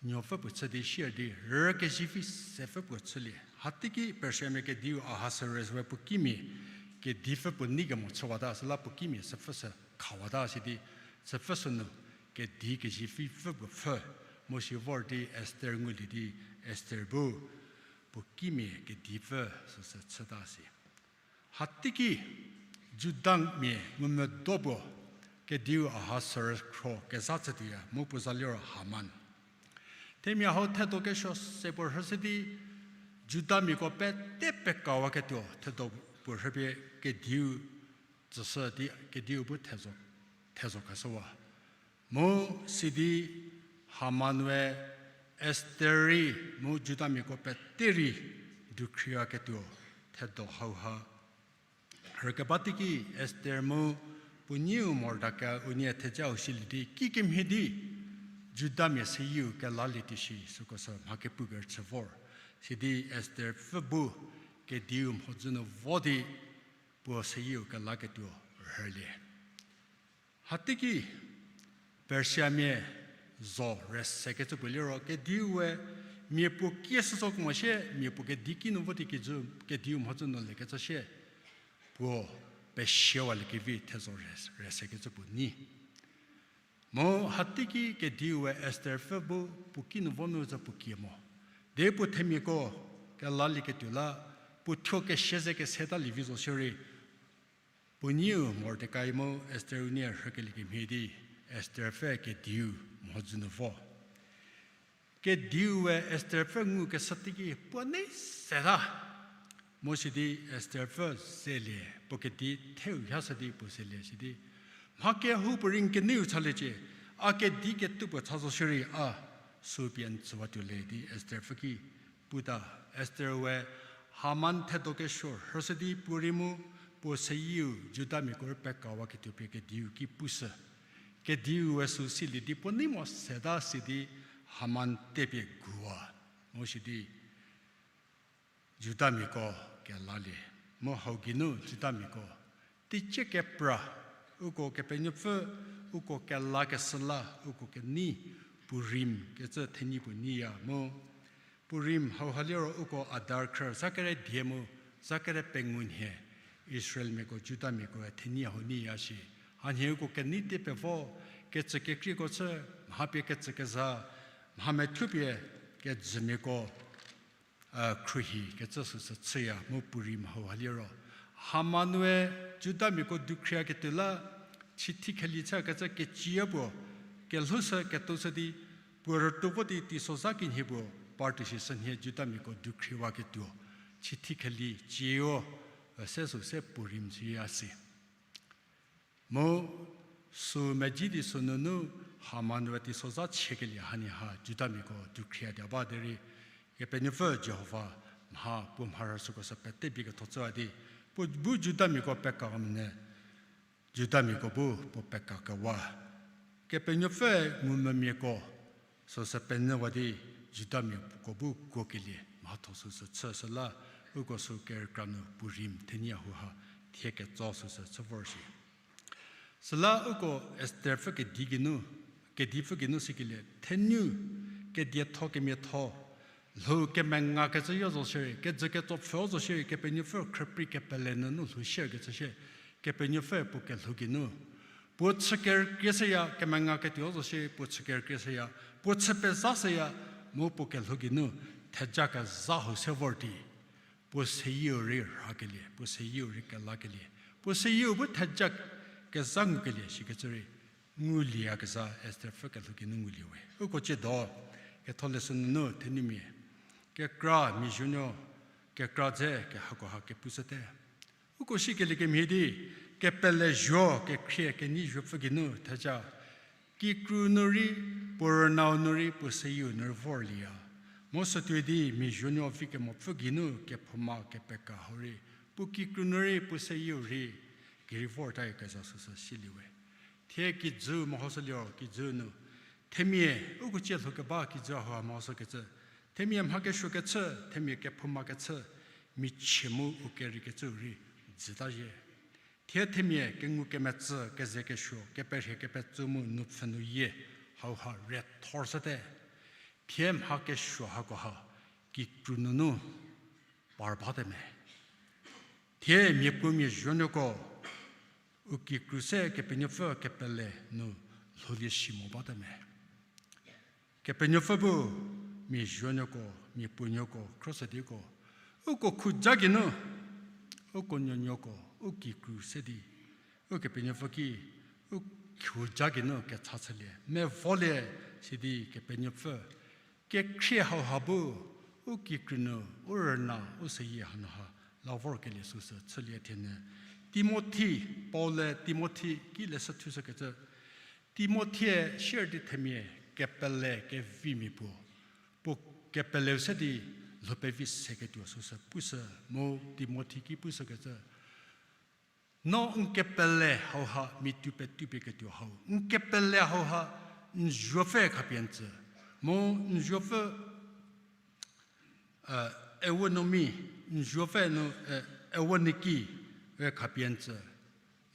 nuopfü puo chü di sier di rükezivi sepfü puo chülie. Hateiki Persiamia kediu Ahasuerus we puo kimia kedipfü puo nei kemo chüwata, süla puo kimia süpfü sü khawata sidi, süpfü sünu kedi kezivipfü puo pfhü, mu si vor di Esther ngulie di Esther bu puo kimia kedipfü süsü chüta si. Hateiki Judamia ngumvü do puo kediu Ahasuerus khro kezha chütuoya mu puo za liro Haman. Themia hau thedo kesuo se puo rhüshü di Judamiako pete pekawaketuo thedo puo rhüpie kediu tsüshü di kediu bu thezo, thezo khashüwa. Mu sidi Haman we Esther rei mu Judamiako pete rei dukhriyaketuo thedo hauha rükeba teiki Esther mu puo nyiu Mordekai unie thejau silie di kikemhie di Judamia seyieu kelalie tuo shi süko sü mha kepu kerüchü vor. Sidi Estherpfü bu kediu mhodzü nu vo di puo seyieu kelaketuo rhülie. Hateiki Persiamia zo rüsekecü puo liro kediu we mia puo kie shüzo kemo shie, mia puo kedi kinu vo di kijü kediu mhodzü nu lekecü shie, puo pesiewaliekevi thezo rüs-, rüsekecü puo nyi. Mu hateiki kediu we Esther pfü bu puo kinu vo nu za puo kie mo. Di puo themiako kelalieketuo la, puo thuo keshie ze kese talie vi zo shierei, puo neiu Mordekai mu Esther unie rhükelie kemhie di, Esther pfü kediu mhodzü nu vo. Kediu we Esther pfü ngukeshü teiki puo nei seta. Mu sidi Esther pfü zelie, puo kedi theu hashü di puo zelie sidi, mha kehoupuorei n keneiu chaliecie, a kedi ketuo puo cha zo shierei a sü pie n tsüwatuo le di Esther pfü ki puta. Esther we Haman thedo kesuo rhüshü di puorei mu puo seyieu Judamiako rei pekawaketuo pie kediu ki pushü. Kediu we sü silie di puo nei mo seta sidi Haman tepie guwa. Mu sidi Judamiako kelalie. Mu hau geinu Judamiako teicie kepra, uko Kepenuopfü, uko kelakeshü la uko kenei Purim kecü thenyi puo neiya mu Purim hauha liro uko Adar khrü zakere die mu zakere pengou nhie Israelmiako Judamiakoe thenyi hau neiya shi. Hanhie uko kenei te pevo, kecükekrieko chü, mha pie kecükezha, mha methuo pie kejümiako khruohi kecü süsü chüya mu Purim hauha liro Haman-e Judamiako dukhriaketuo la, chithi kheli chükecü keciya puo kelhoushü ketoushü di, puo rütuo vo di teisozha kemhie puo partuo shi sünhie Judamiako dukhriwaketuo chithi kheli cieo, se süu se Purim chüya si. Mu sü medzi di sünunu Haman-e teisozha chükelie hanie ha Judamiako dukhriadia ba derei, Kepenuopfü Jihova mha puo mharhü süko sü pete bie ketho chüwa di, puo bu Judamiako pekamenü, Judamiako bu puo pekakewa. Kepenuopfü ngumvümiako süsü penyüwa di Judamiako bu kuokelie mhatho süsü chü süla, uko sü kerükra nu Purim thenyi hauha thie ketso süsü chü vor shi. Süla uko Esther pfü kedi geinu, kedipfü geinu sikelie thenu, kedietho kemiatho, lhou kemengakecü yo zo shierei, kejü ketsopfhü zo shierei, Kepenuopfü khrüprei kepele nunu lhou shierkecü shie, Kepenuopfü puo kelhou geinu puo chü kerükrie shüya, kemengaketuo zo shierei puo chü kerükrie shüya, puo chü pezha shüya, mu puo kelhou geinu theja kezha hau se vor di, puo seyieu rei rhakelie, puo seyieu rei kelakelie, puo seyieu bu theja kezha ngukelie shikecü rei ngulieyakezha Esther pfü kelhou geinu ngulie we. Uko tsiedo ketholeshü nunu thenumia kekra mia zuonuo kekra dze kehakoha kepushüte. Uko sikelie kemhie di, kepele zuo kekhrie kenei zuopfü geinu theja, kikru nu rei, puo rünau nu rei, puo seyieu nu rei vorlieya. Mu sütuoi di mia zuonuo vi kemopfü geinu kephouma kepeka hau rei, puo kikru nu rei, puo seyieu rei, gei rei vortayakezha süsü silie we. Thie kijü mehoshüliro kijü nu, themia, uko tsie lhoukeba kijü hauha mehoshükecü, themia mha kesuokecü, themia kephoumakecü, michie mu u kereikecüu rei jüta zhie. Thie themia kengu kemetsü, keze kesuo, keperhie kepetsü mu nupfhü nu yie hauha rethor shüte. Thie mha kesuo hakoha kikru nunu par bate me. Thie miapuo mia zuonuoko u kikru se Kepenuopfü kepele nu lhoulie si mo bate me. Kepenuopfü bu mia zuonuoko, miapuonuoko, khroshü diko, uko khuja geinu, uko nuonuoko u kikru se di, Ukepenuopfü ki, u khuja geinu kecha chülie mevolie, sidi Kepenuopfü kekhrie hauha bu u kikru nu, u rüna, u seyie hanu ha la vorkelie süsü chülie thienyü. Timothi, Paul-e Timothi ki leshü thushükecü, Timothi-e sier di themia kepele kevimia puo, puo kepeleu se di lhou pevi seketuo süsü pushü mu Timothi ki pushükecü, no n kepele hauha mia tuo petupie ketuo hau, n kepele hauha n zuopfü khapie n tsü, mu n zuopfü, ewo nu mi, n zuopfü nu, ewo niki we khapie n tsü,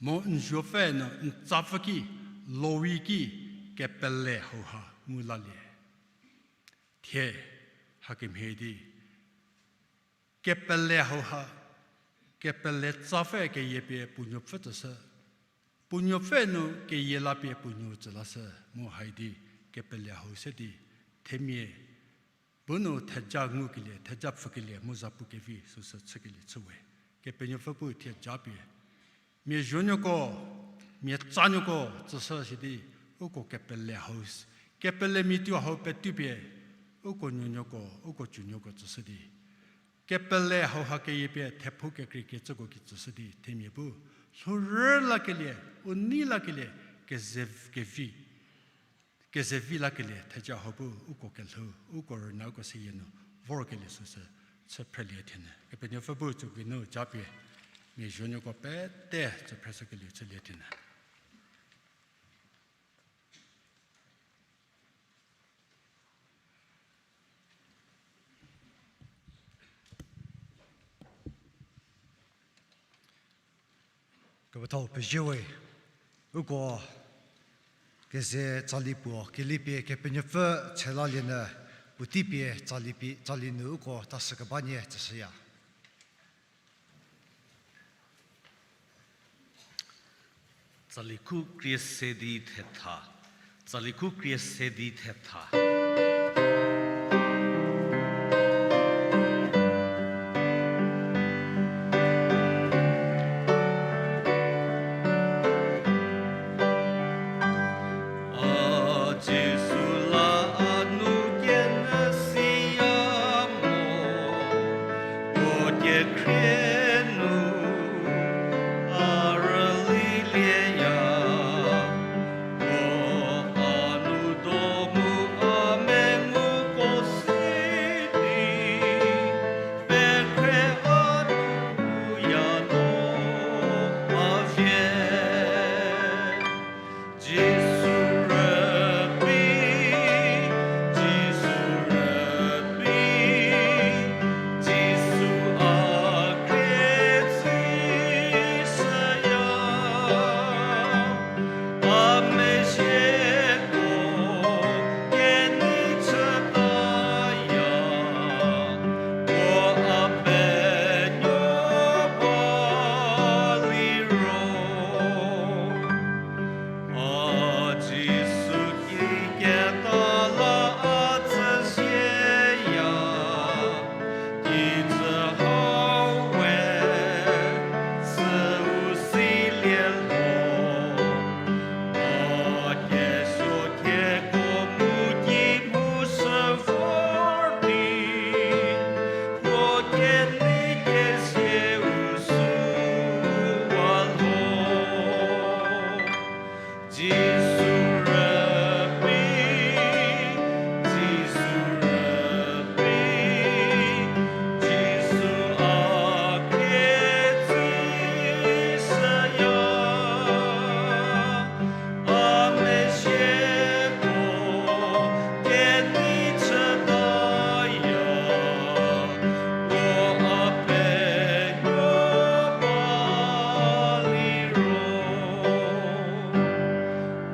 mu n zuopfü nu n tsapfü ki, lowi ki, kepele hauha ngu lalie. Thie, hakemhie di, kepele hauha, kepele tsapfü keyie pie puo nuopfü tsüshü, Puo nuopfü nu keyie la pie puo nuo tsü lashü mu hai di kepele hau se di themia bu nu theja ngukelie, theja pfükelie mu zapu kevi süsü chükelie chüwe. Kepenuopfü bu thie japie mia zuonuoko, mia tsanuoko tsüshü sidi uko kepele hau, kepele mia tuo hau petupie uko nuonuoko, uko tsunuoko tsüshü di kepele hauha keyie pie thephou kekrei kecüko ki tsüshü di themia bu lhourü lakelie, u nei lakelie, keze kevi, kezevi lakelie theja hau bu uko kelhou, uko rüna, uko seyie nu vorkelie süsü chü phrelie thienyü. Kepenuopfü bu tsügei nu japie mia zuonuoko pete chü phreshükelie chülie thienyü. Kepethau pezie we, uko keze tsali puo kelie pie Kepenuopfü tshelalienyü, puotei pie tsali pie, tsali nu uko tasü keba nie tsüshüya. Tsali khu krie se di thetha. Tsali khu krie se di thetha. A Jisu la a nu kenyü siya mo, puo kekhrie nu a rülilieya, puo a nu do mu a menguko si di, pekhre a nu ya no a vie. Jisu rübei, Jisu rübei, Jisu a khrie tsüshüya. A mezhieko kenei chütaya, puo a penuo ba liro. A Jisu kiketa la a tsüzieya, kijü hau we süu silie lho. A kesuo thieko mu ki mu sü vor di, puo kenei kezieu süu wa lho. Jisu rübei, Jisu rübei, Jisu a khrie tsüshüya. A mezhieko kenei chütaya, puo a penuo ba liro.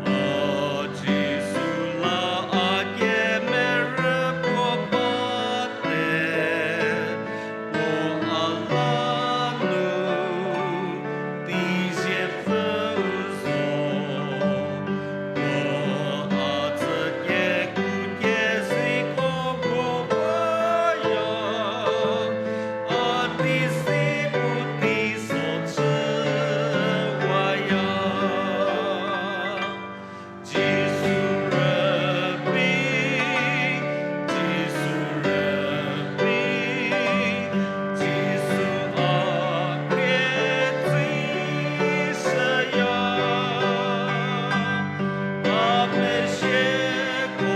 A Jisu la a kemerü puo bate, puo a la nu teiziepfü zo, puo a tsü keku kezei ko ko waya, a tei si pu teiso chü waya. Jisu rübei, Jisu rübei, Jisu a khrie tsüshüya. A mezhieko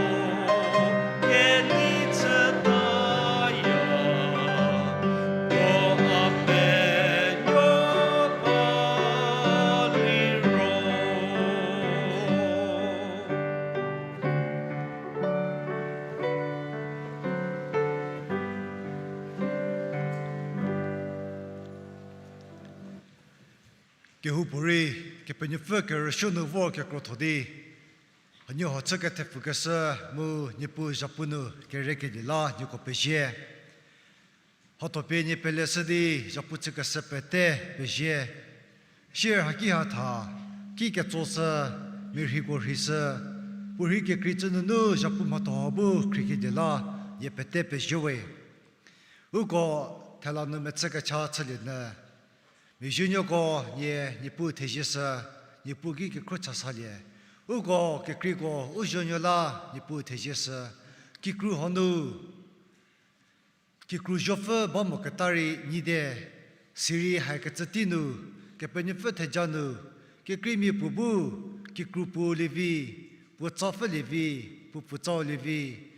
kenei chütaya, puo a penuo ba liro. Kehoupuorei Kepenuopfü kerüsuo nu vor kekrotho di, hanie ho chü kethepfükeshü mu Niepuu zhapu nu kerekelie la nieko pezie. Hatho pie nie peleshü di zhapu chükeshü pete pezie. Sier haki hatha, ki ketsoshü, mirhiko rheishü, puorhi kekrei cü nunu zhapu mhatho bu khriekelie la, nie pete pezie we. Uko thela nu mechü kecha chülie nyü, mia zuonuoko nie, Niepuu thezieshü, Niepuu ki kekhruo chasalie. Uko kekreiko u zuonuo la, Niepuu thezieshü, kikru hanu kikru zuopfü ba moketa rei nyite, sirei haikecü tei nu, Kepenuopfü theja nu, kekreimia puo bu, kikru puo lievi, puo tsapfü lievi, puo puo tsau lievi,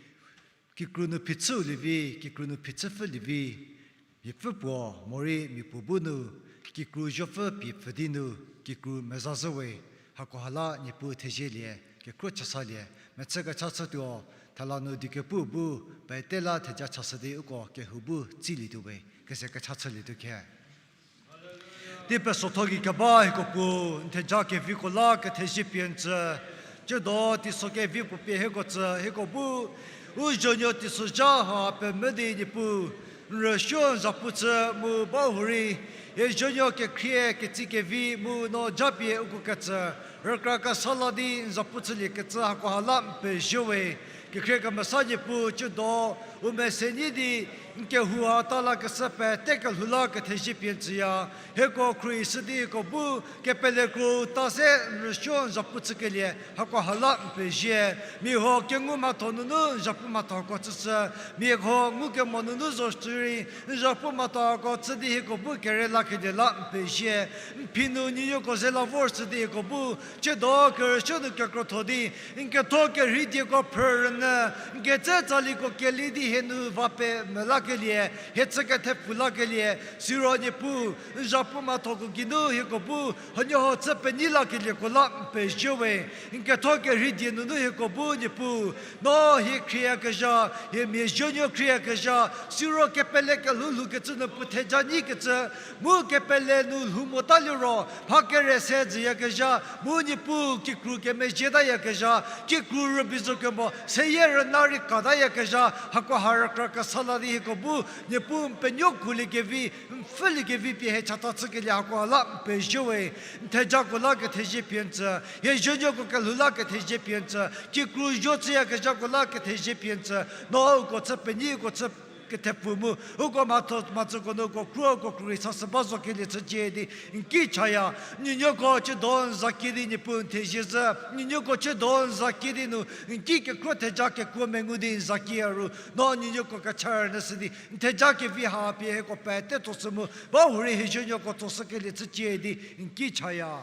kikru nu phichüu lievi, kikru nu phichüpfü lievi, miapfü puo, morei mia puo bu nu, kikru zuopfü pie pfü di nu, kikru mezazhü we, hakoha la Niepuu thezielie, kekhruo chasalie, mechü kecha chütuo, thela nu diekepu bu, pete la theja chashü di uko kehou bu tsilietuo we, keze kecha chülietuo khe. Tei pesotho gei keba hieko Puo, n theja keviko la kethezie pie n tsü, tsiedo teiso kevi puo pie hieko tsü, hieko bu, u zuonuo teisozha ha pemvü di Niepuu, n rüsuo n zapu chü mu bahurei, hie zuonuo kekhrie ketsi kevi mu no japie uko ketsü, rükra kesa la di n zapu chüliekecü hakoha la n pezie we, kekhrie kemesa Niepuu tsiedo, u mese nyi di, n kehou ha ta lakeshü pete kelhou la kethezie pie n tsüya, hieko khruohishü di hieko bu, kepele kro ta se n rüsuo n zapu chükelie, hakoha la n pezie, mia huo kengu mhatho nunu n zapu mhathoko tsüshü, mia huo ngukemo nunu zo sürei, n zapu mhathoko chü di hieko bu kere lakelie la n pezie, n phi nu nuonuoko ze la vor shü di hieko bu, tsiedo kerüsuo nu kekrotho di, n ketho kerhei dieko phrü rünyü, n ketse tsaliko keli di hie nu va pe melakelie, hie chü kethepfu lakelie, siro Niepuu, n zapu mhathoko geinu hieko bu, huoniehuo chü penyi lakelieko la n pezie we, n ketho kerhei die nunu hieko bu Niepuu, no hie khrieyakezha, hie mia zuonuo khrieyakezha, siro kepele kelhou lhoukecü nu puo theja nyikecü, mu kepele nu lhou mota liro, mha kere se jüyakezha, mu Niepuu kikru kemezhie tayakezha, kikru rübei zo kemo, seyie rüna rei ka tayakezha, hakoha rükra kesa la di hieko bu, Niepuu n penuo kuoliekevi, n pfhüliekevi pie hie chata chükelie hakoha la n pezie we, n thejako la kethezie pie n tsü, hie zuonuoko kelhou la kethezie pie n tsü, kikru zuo chüyakezhako la kethezie pie n tsü, no uko chü penyi uko chü kethepfu mu, uko mhatho mhatsüko nu uko kro uko kru rei sashü ba zo kelie chücie di, n ki chaya, nuonuoko tsiedo n za kie di Niepuu n thezie zhü, nuonuoko tsiedo n za kie di nu, n ki kekhruo theja kekuo mengu di n za kie ru, no nuonuoko kecha rünyü shü di, n theja kevi ha pie hieko pete tsoshü mu, bahurei hie zuonuoko tsoshükelie chücie di, n ki chaya.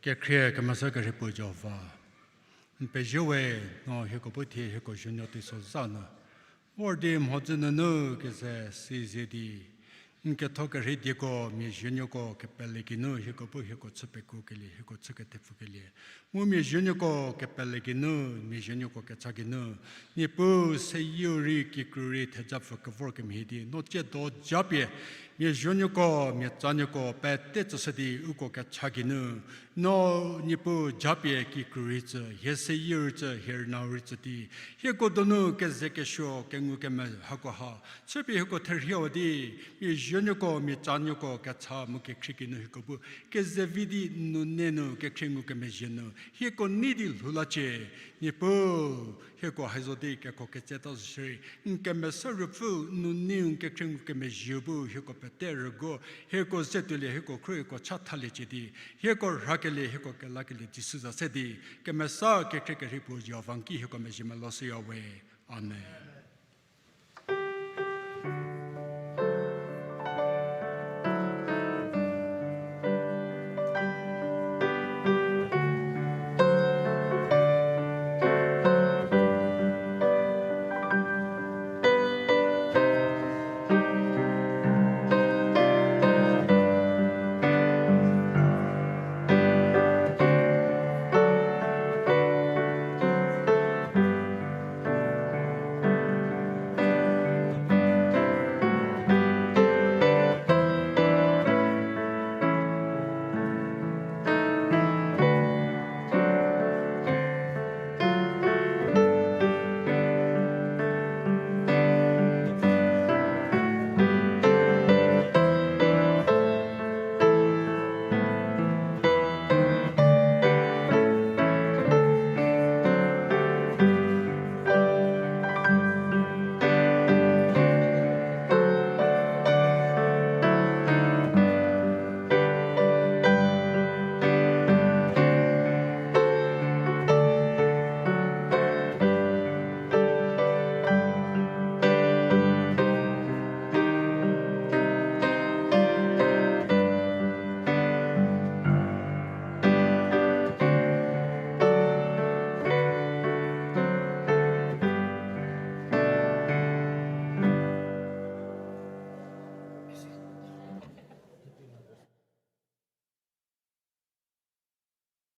Kekhrie kemesa kerhei puo Jihova, n pezie we, no hieko bu thie hieko zuonuo teisozha nu vor di mhodzü nunu keze sizie di, n ketho kerhei dieko mia zuonuoko kepele geinu hieko bu hieko chü pekuokelie, hieko chü kethepfukelie, mu mia zuonuoko kepele geinu, mia zuonuoko kecha geinu, Niepuu seyieu rei kikru rei thejapfü kevor kemhie di no tsiedo japie, mia zuonuoko mia tsanuoko pete tsüshü di uko kecha geinu, no Niepuu japie kikru rei tsü, hie seyieu rei tsü, hie rünau rei tsü di, hieko donu kezekesuo kengu keme hakoha chüpie hieko therhiewa di, mia zuonuoko mia tsanuoko kecha mu kekhrie geinu hieko bu kezevi di n nuonuo nu kekhrie ngukemezhie nu hieko nei di lhou lacie, Niepuu, hieko haizo di keko ketseta zo shierei n kemesa ruopfü n nuonuo n kekhrie ngukemezhie bu hieko pete rüguo, hieko ze tuolie, hieko khro, hieko cha thaliecie di, hieko rhakelie, hieko kelakelie Jisu za se di, kemesa kekhrie kerhei puo Jihova n ki hieko mezhie melou shüya we. Amen.